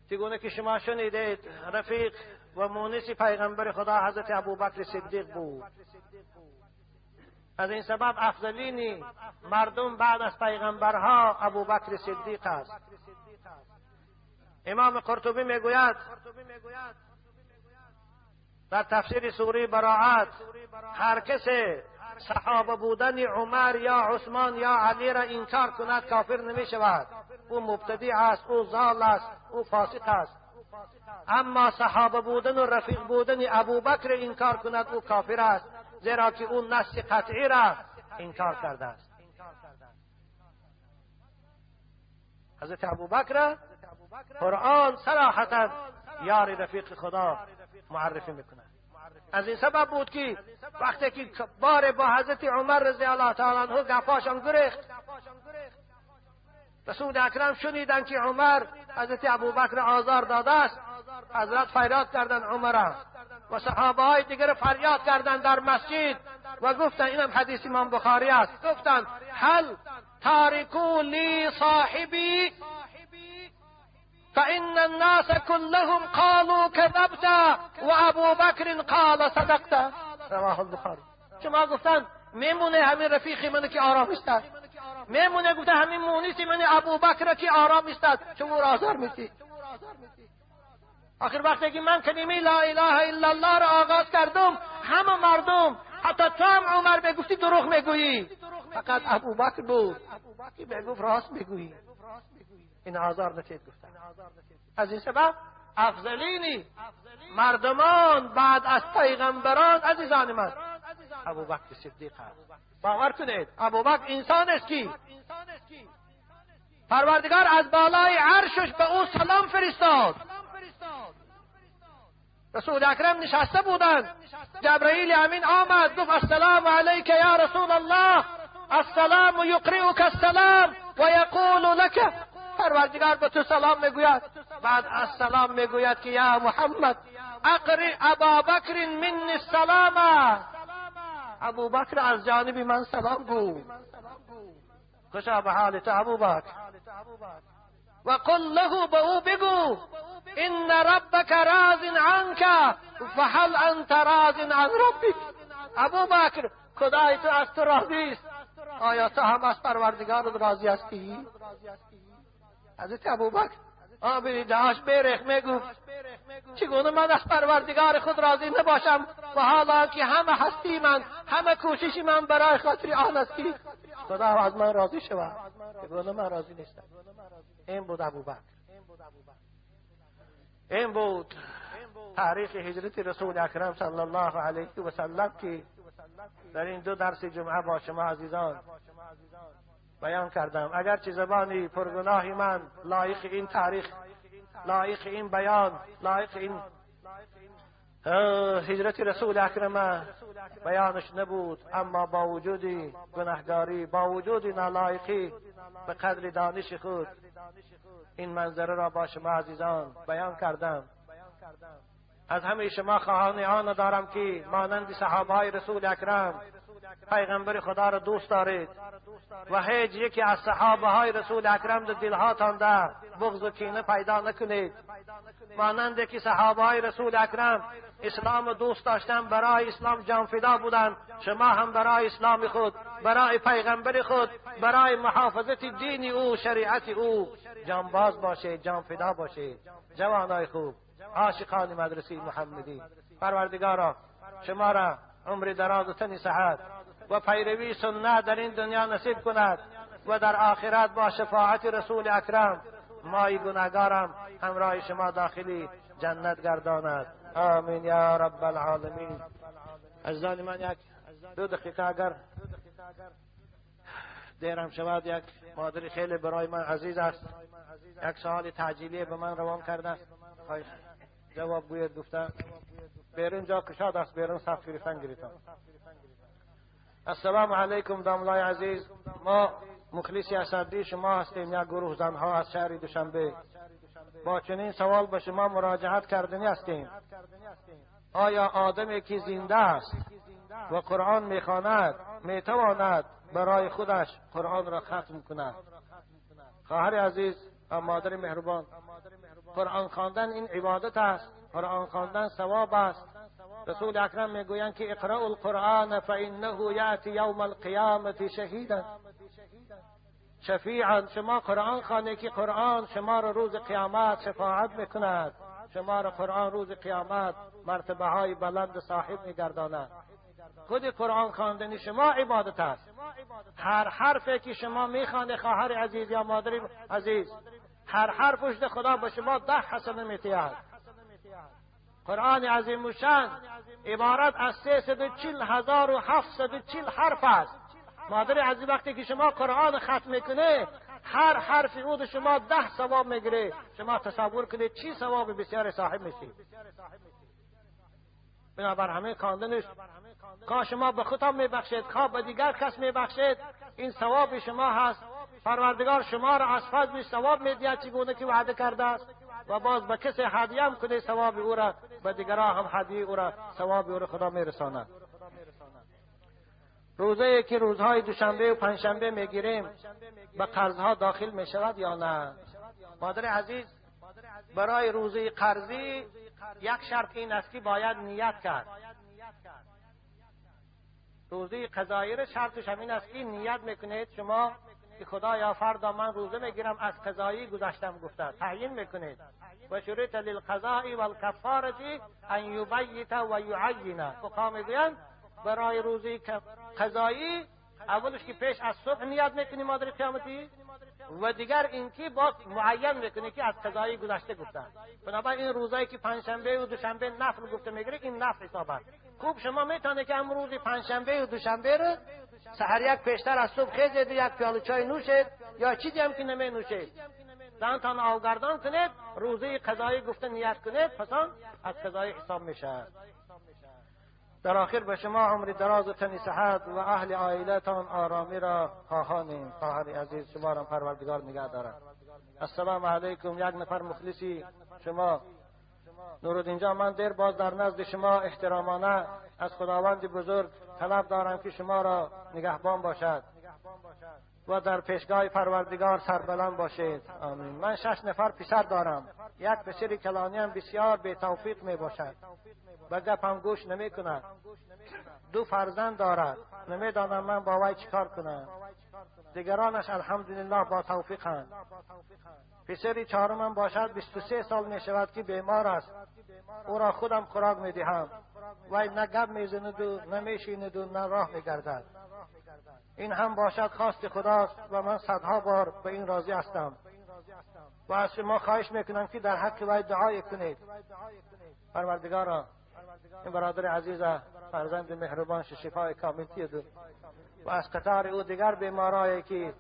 Speaker 3: چگونه که شما شنیدید رفیق و مونس پیغمبر خدا حضرت ابوبکر صدیق بود. از این سبب افضلین مردم بعد از پیغمبرها ابوبکر صدیق است. امام قرطبی میگوید در تفسیر سوره براعت هر کس صحابه بودن عمر یا عثمان یا علی را انکار کند کافر نمی شود، او مبتدع است، او ضال است، او فاسق است. اما صحابه بودن و رفیق بودن ابوبکر انکار کند او کافر است، زیرا که او نص قطعی را انکار کرده است. حضرت ابوبکر قرآن صراحتا یار رفیق خدا معرفی میکند. از این سبب بود که وقتی که بار با حضرت عمر رضی الله تعالی عنه گپاشان گریخت، رسول اکرم شنیدند که عمر حضرت ابوبکر آزار داده است. حضرت فریاد کردند عمر و صحابه های دیگر فریاد کردند در مسجد و گفتند، اینم حدیث امام بخاری است، گفتند هل تارکو لی صاحبی فإن الناس كلهم قالوا كذبت و ابو بکر قال صدقت. رواه البخاری. شما گفتند میمونه همین رفیق من که آرام است، میمونه گفته همین مونیس من ابوبکر که آرام است، شما را آزار میتی. آخر وقتی که من کلمه لا اله الا الله را آغاز کردم، همه مردم حتی تو هم عمر میگفتی دروغ میگویی، فقط ابوبکر بود که میگفت راست میگویی. این آزار نتید گفتن. از این سبب افضلینی مردمان بعد از پیغمبران عزیزان من ابوبکر صدیق است. باور کنید ابوبکر انسان است که پروردگار از بالای عرشش به او سلام فرستاد. رسول اکرم نشسته بودند، جبرئیل امین آمد گفت السلام علیک یا رسول الله، السلام یقرئک السلام و یقول لک. پروردگار به تو سلام میگوید. بعد السلام میگوید که یا محمد اقرئ ابابکر منی السلام، ابوبکر از جانب من سلام گو. خوشا به حال تو ابوبکر. و قل له، به او بگو ان ربک راض عنک فهل انت راض عن ربک. ابوبکر خدای تو از تو راضی است، آیا تو هم از پروردگارت راضی هستی؟ حضرت ابوبکر آبی داشت بیرخ میگفت چگونه من از پروردگار خود راضی نباشم و حالا که همه هستی من، همه کوشش من برای خاطر آن است که خدا از من راضی شود، چگونه من راضی نیستم؟ این بود ابوبکر. این بود تاریخ هجرت رسول اکرم صلی الله علیه و سلم که در این دو درس جمعه با شما عزیزان بیان کردم. اگرچه زبانی پرگناهی من لایق این تاریخ، لایق این بیان، لایق این هجرت رسول اکرم بیانش نبود، اما با وجود گناهگاری، با وجود نالایقی، به قدر دانش خود این منظره را با شما عزیزان بیان کردم. از همه شما خواهان آن دارم که مانند صحابه های رسول اکرم پیغمبر خدا را دوست دارید و هیچ یکی از صحابه های رسول اکرم در دلهاتان در بغض و کینه پیدا نکنید. مانند که صحابه های رسول اکرم اسلام دوست داشتن، برای اسلام جان فدا بودند، شما هم برای اسلام خود، برای پیغمبر خود، برای محافظت دین او، شریعت او جانباز باشید، جان فدا باشید. جوانای خوب، عاشقان مدرسه محمدی، پروردگارا شما را عمر دراز و تن صحت و پیروی سنت در این دنیا نصیب کند و در آخرت با شفاعت رسول اکرم مای گناهگارم همراه شما داخلی جنت گرداند. آمین یا رب العالمین. عزیزان من، یک دو دقیقه اگر دیرم شود، یک مادر خیلی برای من عزیز است، یک سوال تعجیلی به من روان کرده است، جواب گوید. گفته بیرون جا کشاد است، بیرون صف گرفتن گرفتم. السلام علیکم داملای عزیز، ما مخلص اسدی شما هستیم، یک گروه زنها از شهر دوشنبه. با چنین سوال به شما مراجعت کردنی هستیم. آیا آدمی که زنده است و قرآن میخواند میتواند برای خودش قرآن را ختم کند؟ خواهر عزیز و مادر مهربان، قرآن خواندن این عبادت است، قرآن خواندن ثواب است. رسول اکرم میگویند که اقرأوا القرآن فانه یأتی یوم القیامة شهیدا شفیعا. شما قرآن خوانید که قرآن شما را روز قیامت شفاعت میکند، شما را قرآن روز قیامت مرتبه های بلند صاحب میگرداند. خود قرآن خواندن شما عبادت است. هر حرفی که شما میخوانید خواهر عزیز یا مادر عزیز، هر حرفش خدا به شما 10 حسنه میتید. قرآن عظیم الشان عبارت از 340,740 حرف است. مادر عزیز وقتی که شما قرآن ختم میکنه، هر حرف او شما 10 ثواب میگیره. شما تصور کنید چی ثواب بسیار صاحب میشید. بنابر همه خواندنش، خواه شما به خودتان میبخشید، خواه به دیگر کس میبخشید، این ثواب شما هست. پروردگار شما را از فضل ثواب میدهد چگونه که وعده کرده است، و باز به کسی هدیه هم کنه ثواب او را، به دیگران هم هدیه او را، ثواب او را خدا میرساند. روزه که روزهای دوشنبه و پنجشنبه میگیریم به قرضها داخل میشود یا نه؟ مادر عزیز، برای روزه قرضی یک شرط این است که باید نیت کرد. روزه قضایی را شرطش همین است که نیت میکنید شما که خدایا فردا من روزه میگیرم از قضایی گذشتم گفته تعیین میکنید. و شرط للقضاء والکفاره ان یبیت و یعین. فقها میگویند برای روزه قضایی اولش که پیش از صبح نیت میکنی مادر قیامتی، و دیگر اینکه باز معین میکنی که از قضایی گذشته گفتن. بنابراین این روزایی که پنجشنبه و دوشنبه نفل گفته میگیره این نفل حساب است. خوب شما میتونه که امروز پنجشنبه و دوشنبه رو سحر یک پیشتر از صبح خیزید، یک پیاله چای نوشید یا چیزی هم که نمی نوشید، دهانتان آوگردان کنید، روزه قضایی گفته نیت کنید، پس آن از قضایی حساب میشه. در آخر به شما عمر دراز و تنی صحت و اهل عائلتان آرامی را خواهانیم. خواهر عزیز شما را پروردگار نگه دارد. السلام علیکم. یک نفر مخلصی شما نورالدین جان، من دیر باز در نزد شما احترامانه از خداوند بزرگ طلب دارم که شما را نگهبان باشد و در پیشگاه پروردگار سربلند باشید. آمین. من 6 نفر پسر دارم. یک پسر کلانی هم بسیار بی توفیق می باشد و گپ هم گوش نمی کند. 2 فرزند دارد. نمیدانم من با وی چیکار کنم. دیگرانش الحمدلله با توفیقند. پسر چهارمم باشد 23 سال می شود که بیمار است. او را خودم خوراک می دهم. وی نه گپ می زند و نه می شیند و نه راه می گردد. این هم باشد خواست خداست و من صدها بار به این راضی هستم و از شما خواهش میکنم که در حق وی دعای کنید. پروردگارا این برادر عزیز فرزند مهربان شفای کامل تید و از قطار او دیگر بیمارایی که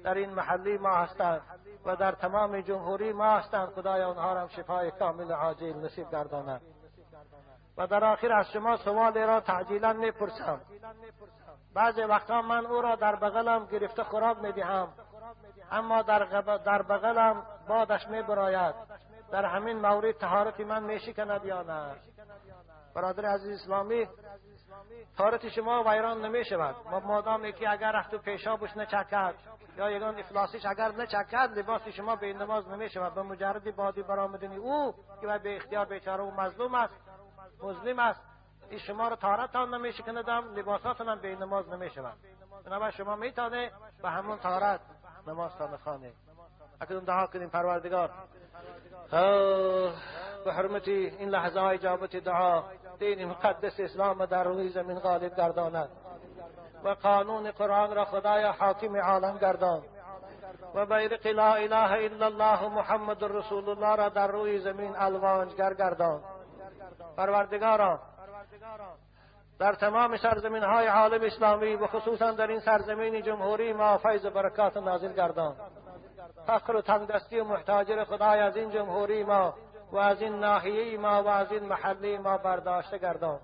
Speaker 3: در این محلی ما هستند و در تمام جمهوری ما هستند، خدای آنها را شفای کامل عاجل نصیب گرداند. و در آخر از شما سوالی را تعجیلا میپرسم. بعضی وقتها من او را در بغلم گرفته خوراک میدهم، اما در بغلم بادش میبراید. در همین مورد طهارت من میشکند یا نه؟ برادر عزیز اسلامی، طهارت شما ویران نمیشود. مادامی که اگر رفت و پیشابش نچکد یا یگان افلاسش اگر نچکد، لباس شما به نماز نمیشود. به مجرد بادی برآمدن او که به اختیار بیچاره و مظلوم است، مظلم است، این شما رو طهارتان نمیشکندم، لباساتان هم به نماز نمیشود. بنابراین شما میتونه به همون طهارت نمازتان خوانید. اکنون دعا کنیم. پروردگار به حرمت این لحظه های اجابت دعا دین مقدس اسلام در روی زمین غالب گرداند و قانون قرآن را خدای حاکم عالم گردان و بیرق لا اله الا الله محمد رسول الله را در روی زمین الوانجگر گردان. پروردگارا در تمام سرزمین های عالم اسلامی و خصوصا در این سرزمین جمهوری ما فیض و برکات نازل گردان. فقر و تنگدستی و محتاجر خدای از این جمهوری ما و از این ناحیه ما و از این محله ما برداشته گردان.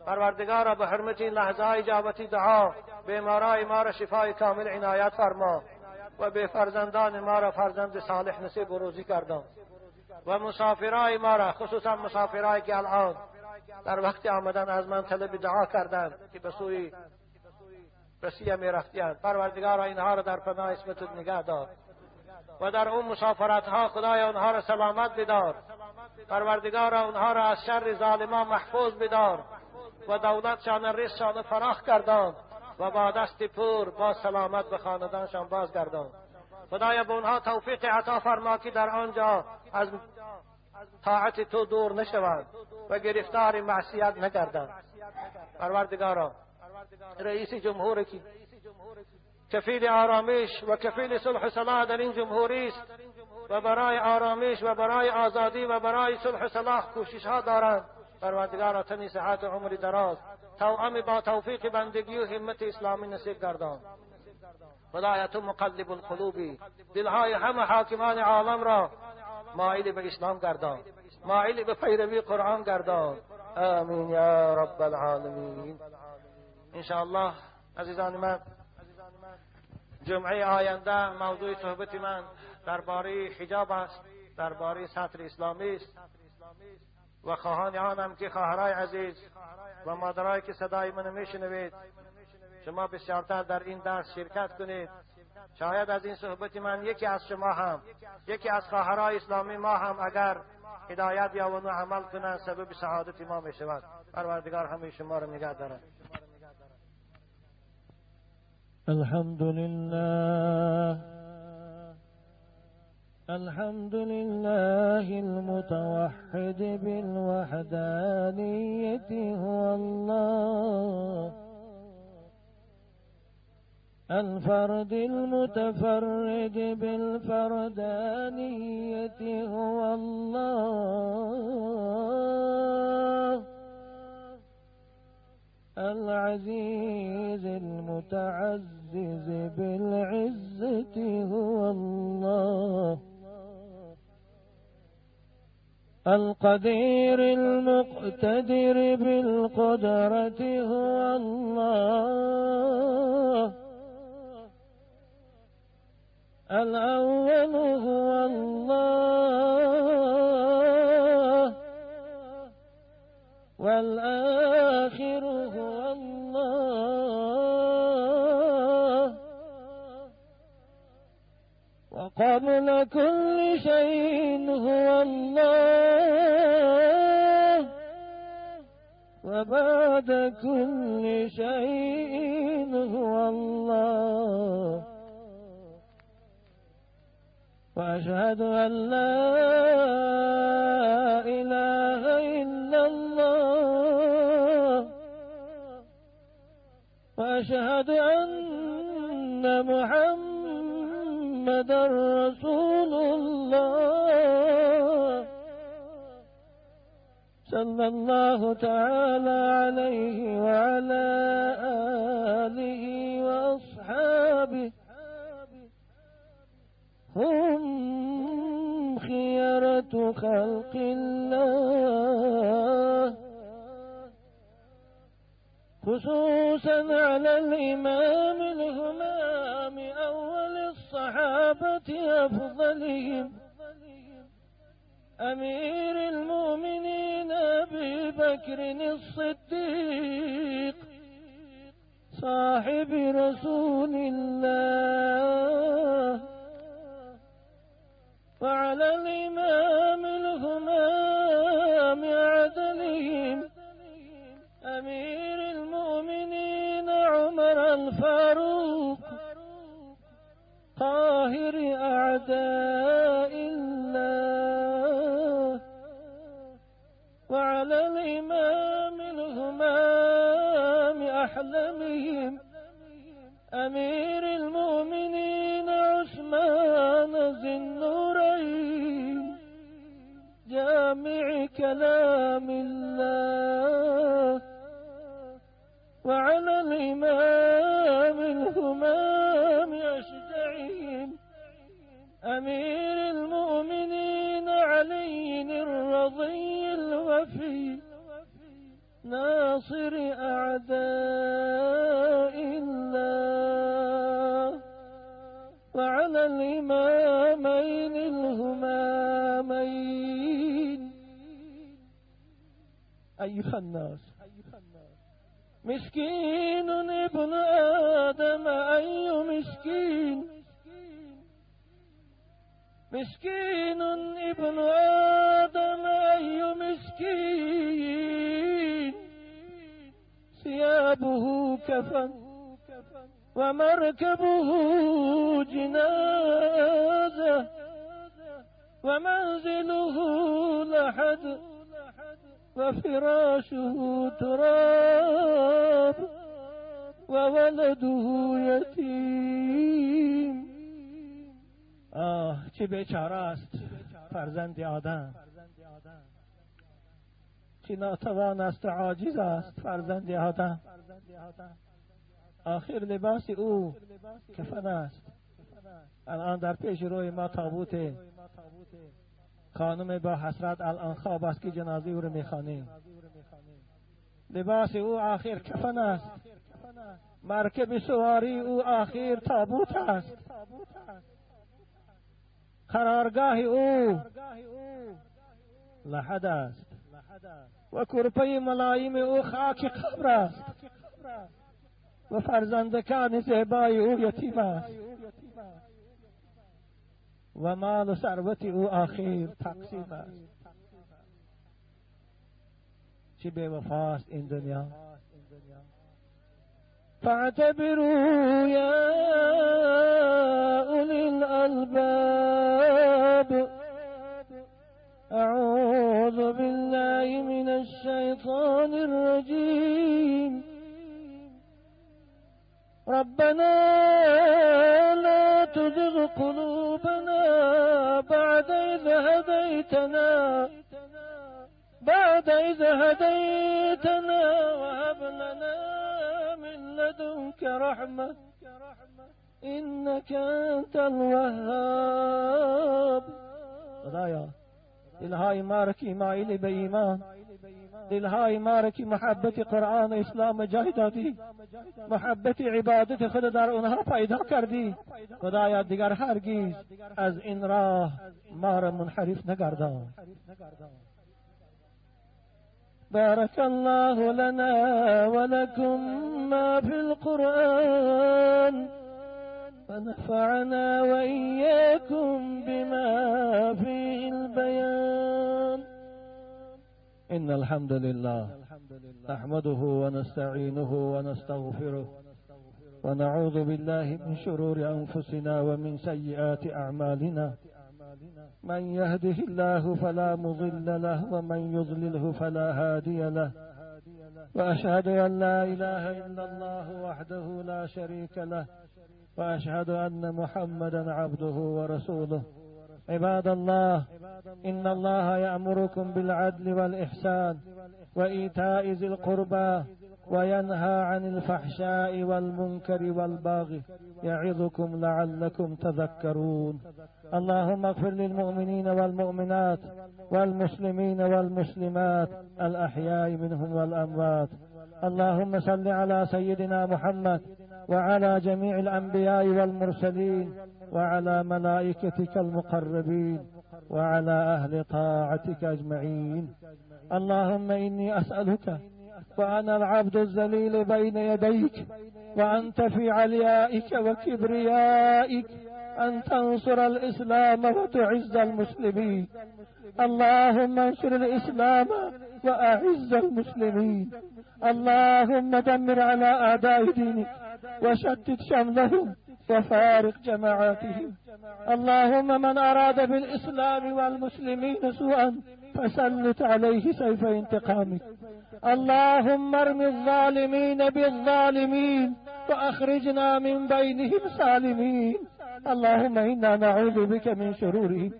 Speaker 3: پروردگارا به حرمت این لحظه های اجابتی دعا بیمارای ما را شفای کامل عنایت فرما و به فرزندان ما را فرزند صالح نصیب و روزی گردان و مسافرای ما را، خصوصا مسافرایی که الان در وقت آمدن از من طلب دعا کردند که به سوی روسیه می رفتند، پروردگارا اینها را در پناه اسمت نگه دار و در اون مسافرت ها خدای آنها را سلامت بدار. پروردگارا آنها را از شر ظالمان محفوظ بدار و دولتشان رزقشان فراخ گردان و با دست پر با سلامت به خاندانشان بازگردان. خدایا به آنها توفیق عطا فرما که در آنجا از طاعت تو دور نشوند و گرفتار معصیت نگردند. پروردگارا رئیس جمهور کی کفیل آرامش و کفیل صلح و صلاح در این جمهوری است و برای آرامش و برای آزادی و برای صلح و صلاح کوشش ها دارند. پروردگارا تنی صحت و عمر دراز توأم با توفیق بندگی و همت اسلامی نصیب گردان. خدایا تو مقلب القلوبی، دلهای همه حاکمان عالم را مایل به اسلام گردان، مایل به پیروی قرآن گردان. آمین یا رب العالمین. انشاءالله عزیزان من، جمعه آینده موضوع صحبت من درباره حجاب است، درباره سطر اسلامی است و خواهان آنم که خواهرای عزیز و مادرایی که صدای من میشنوید شما بسیارتر در این درس شرکت کنید. شاید از این صحبت من یکی از شما هم، یکی از خواهرای اسلامی ما هم اگر هدایت یابند و عمل کنند سبب سعادت ما می شود. پروردگار همه شما را نگه دارد. الحمد لله الحمد لله المتوحد بالوحدانية هو الله الفرد المتفرد بالفردانية هو الله العزيز المتعزز بالعزة هو الله القدير المقتدر بالقدرة هو الله الأول هو الله والآخر هو الله وقبل كل شيء هو الله وبعد كل شيء هو الله وأشهد أن لا إله إلا الله وأشهد أن محمدا رسول الله صلى الله تعالى عليه وعلى آله وأصحابه هم خيرة خلق الله خصوصا على الإمام الهمام أول الصحابة أفضلهم أمير المؤمنين أبي بكر الصديق صاحب رسول الله وعلى الإمام الهمام عدلهم أمير المؤمنين عمر الفاروق قاهر أعداء الله وعلى الإمام الهمام أحلمهم أمير المؤمنين عثمان ذي النورين جامع كلام الله وعلى الإمام الهمام أشجعهم أمير المؤمنين علي الرضي الوفي ناصر أعداء الله وعلى الإمامين الهمامين. أيها الناس، مسكين ابن آدم أي مسكين، مسكين ابن آدم أي مسكين، ثيابه كفن ومركبه جنازة ومنزله لحد وفراشه تراب وولده یتیم. آه چه بیچاره است فرزند آدم، چه ناتوان است و عاجز است فرزند آدم. آخر لباس او کفن است. الان در پیش روی ما تابوت خانم با حسرت الان خواب است که جنازه او رو میخوانیم. لباس او آخر کفن است، مرکب سواری او آخر تابوت است، قرارگاه او لحد است و کرپه ملایم او خاک قبر است و فرزندکان زیبای او یتیم است و مال و ثروت او آخر تقسیم است. چه بی‌وفاست این دنیا، فاعتبروا يا أولي الألباب. أعوذ بالله من الشيطان الرجيم. ربنا لا تزغ قلوبنا بعد إذ هديتنا وهب لنا من لدنك رحمة إنك أنت الوهاب. خدایا دلهای ما را که مایل به ایمان، دلهای ما را که محبت قرآن و اسلام جای دادی، محبت عبادت خود در اونها پیدا کردی، خدایا دیگر هرگز از این راه ما را منحرف نگردان. بارك الله لنا ولكم ما في القرآن ونفعنا وإياكم بما فيه البيان. إن الحمد لله نحمده ونستعينه ونستغفره ونعوذ بالله من شرور أنفسنا ومن سيئات أعمالنا. من يهده الله فلا مضل له ومن يضلله فلا هادي له. وأشهد أن لا إله إلا الله وحده لا شريك له وأشهد أن محمدا عبده ورسوله. عباد الله، إن الله يأمركم بالعدل والإحسان وإيتاء ذي القربى وينهى عن الفحشاء والمنكر والبغي يعظكم لعلكم تذكرون. اللهم اغفر للمؤمنين والمؤمنات والمسلمين والمسلمات الأحياء منهم والأموات. اللهم صل على سيدنا محمد وعلى جميع الأنبياء والمرسلين وعلى ملائكتك المقربين وعلى أهل طاعتك أجمعين. اللهم إني أسألك وأنا العبد الذليل بين يديك وأنت في عليائك وكبريائك أن تنصر الإسلام وتعز المسلمين. اللهم انصر الإسلام وأعز المسلمين. اللهم دمر على أعداء دينك وشتت شملهم وفارق جماعاتهم. اللهم من أراد بالإسلام والمسلمين سوءا فسلط عليه سيف انتقامك. اللهم ارم الظالمين بالظالمين وأخرجنا من بينهم سالمين. اللهم إنا نعوذ بك من شرورهم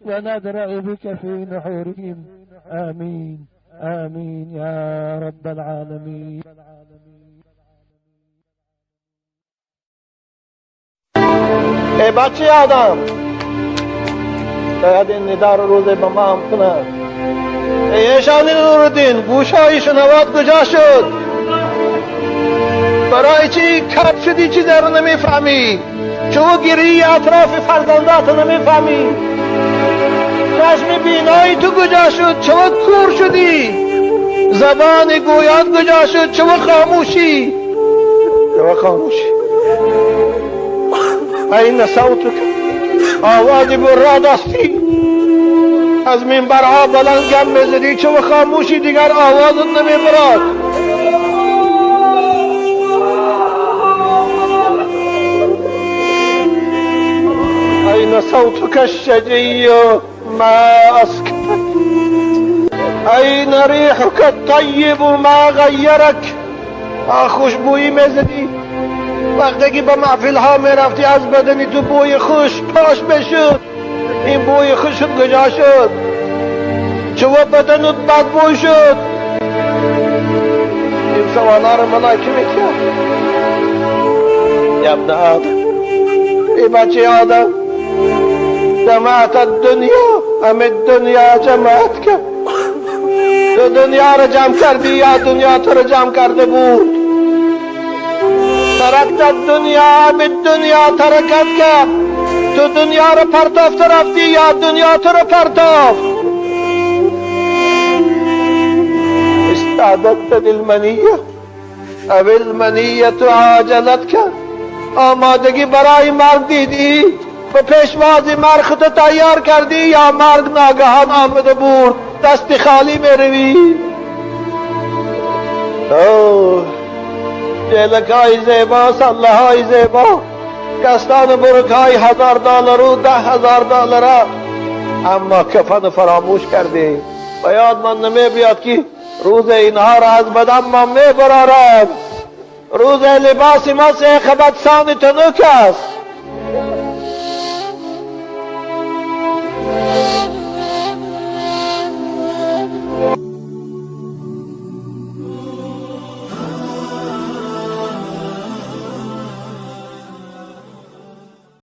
Speaker 3: وندرأ بك في نحورهم. آمين آمين يا رب العالمين.
Speaker 2: ای بچه آدم، شاید این ندا رو روزه به ما هم کنند. ای اشانی نورالدین، گوشهای شنوات کجا شد؟ برای چی کپ شدی؟ چی در نمیفهمی؟ چو گیری اطراف فرزندات نمیفهمی؟ چشم بینایی تو کجا شد؟ چو کور شدی؟ زبان گویات کجا شد؟ چو خاموشی؟ چو خاموشی؟ این صوتك آواز برا دستی از منبرها بلند گم میزدی، چو خاموشی دیگر آوازت نمیبرد. این صوتك الشجي ما اسكتك، این ريحك الطيب ما غيرك. خوشبویی میزدی وقتی که به محفل ها میرفتی، از بدنی تو بوی خوش پاش بشد. این بوی خوش کجا شد؟ چو بدنت بد بوی شد؟ این سوالا رو ملائکه میکرد. یا ابن آدم، ای بچه آدم، جمعت الدنیا ام الدنیا جمعت که تو دنیا رو جمع کردی یا دنیا تو رو جمع کرده بود؟ ترکت الدنیا ام الدنیا ترکت که تو دنیا رو پرتافت رفتی یا دنیا تو رو پرتافت؟ استعددت للمنیه او المنیه عاجلتک. آمادگی برای مرگ دیدی؟ به پیشواز مرگ خودت تیار کردی یا مرگ ناگهان آمده بود دست خالی میروی؟ اوه شیلک های زیبا، سله های زیبا، کستان برک های 1000 دلار و 10,000 دلار، اما کفن فراموش کردیم. و یاد من نمی بیاد که روز اینها را از بدن ما می برارم. روز لباس ما سه قبط سان تنک است.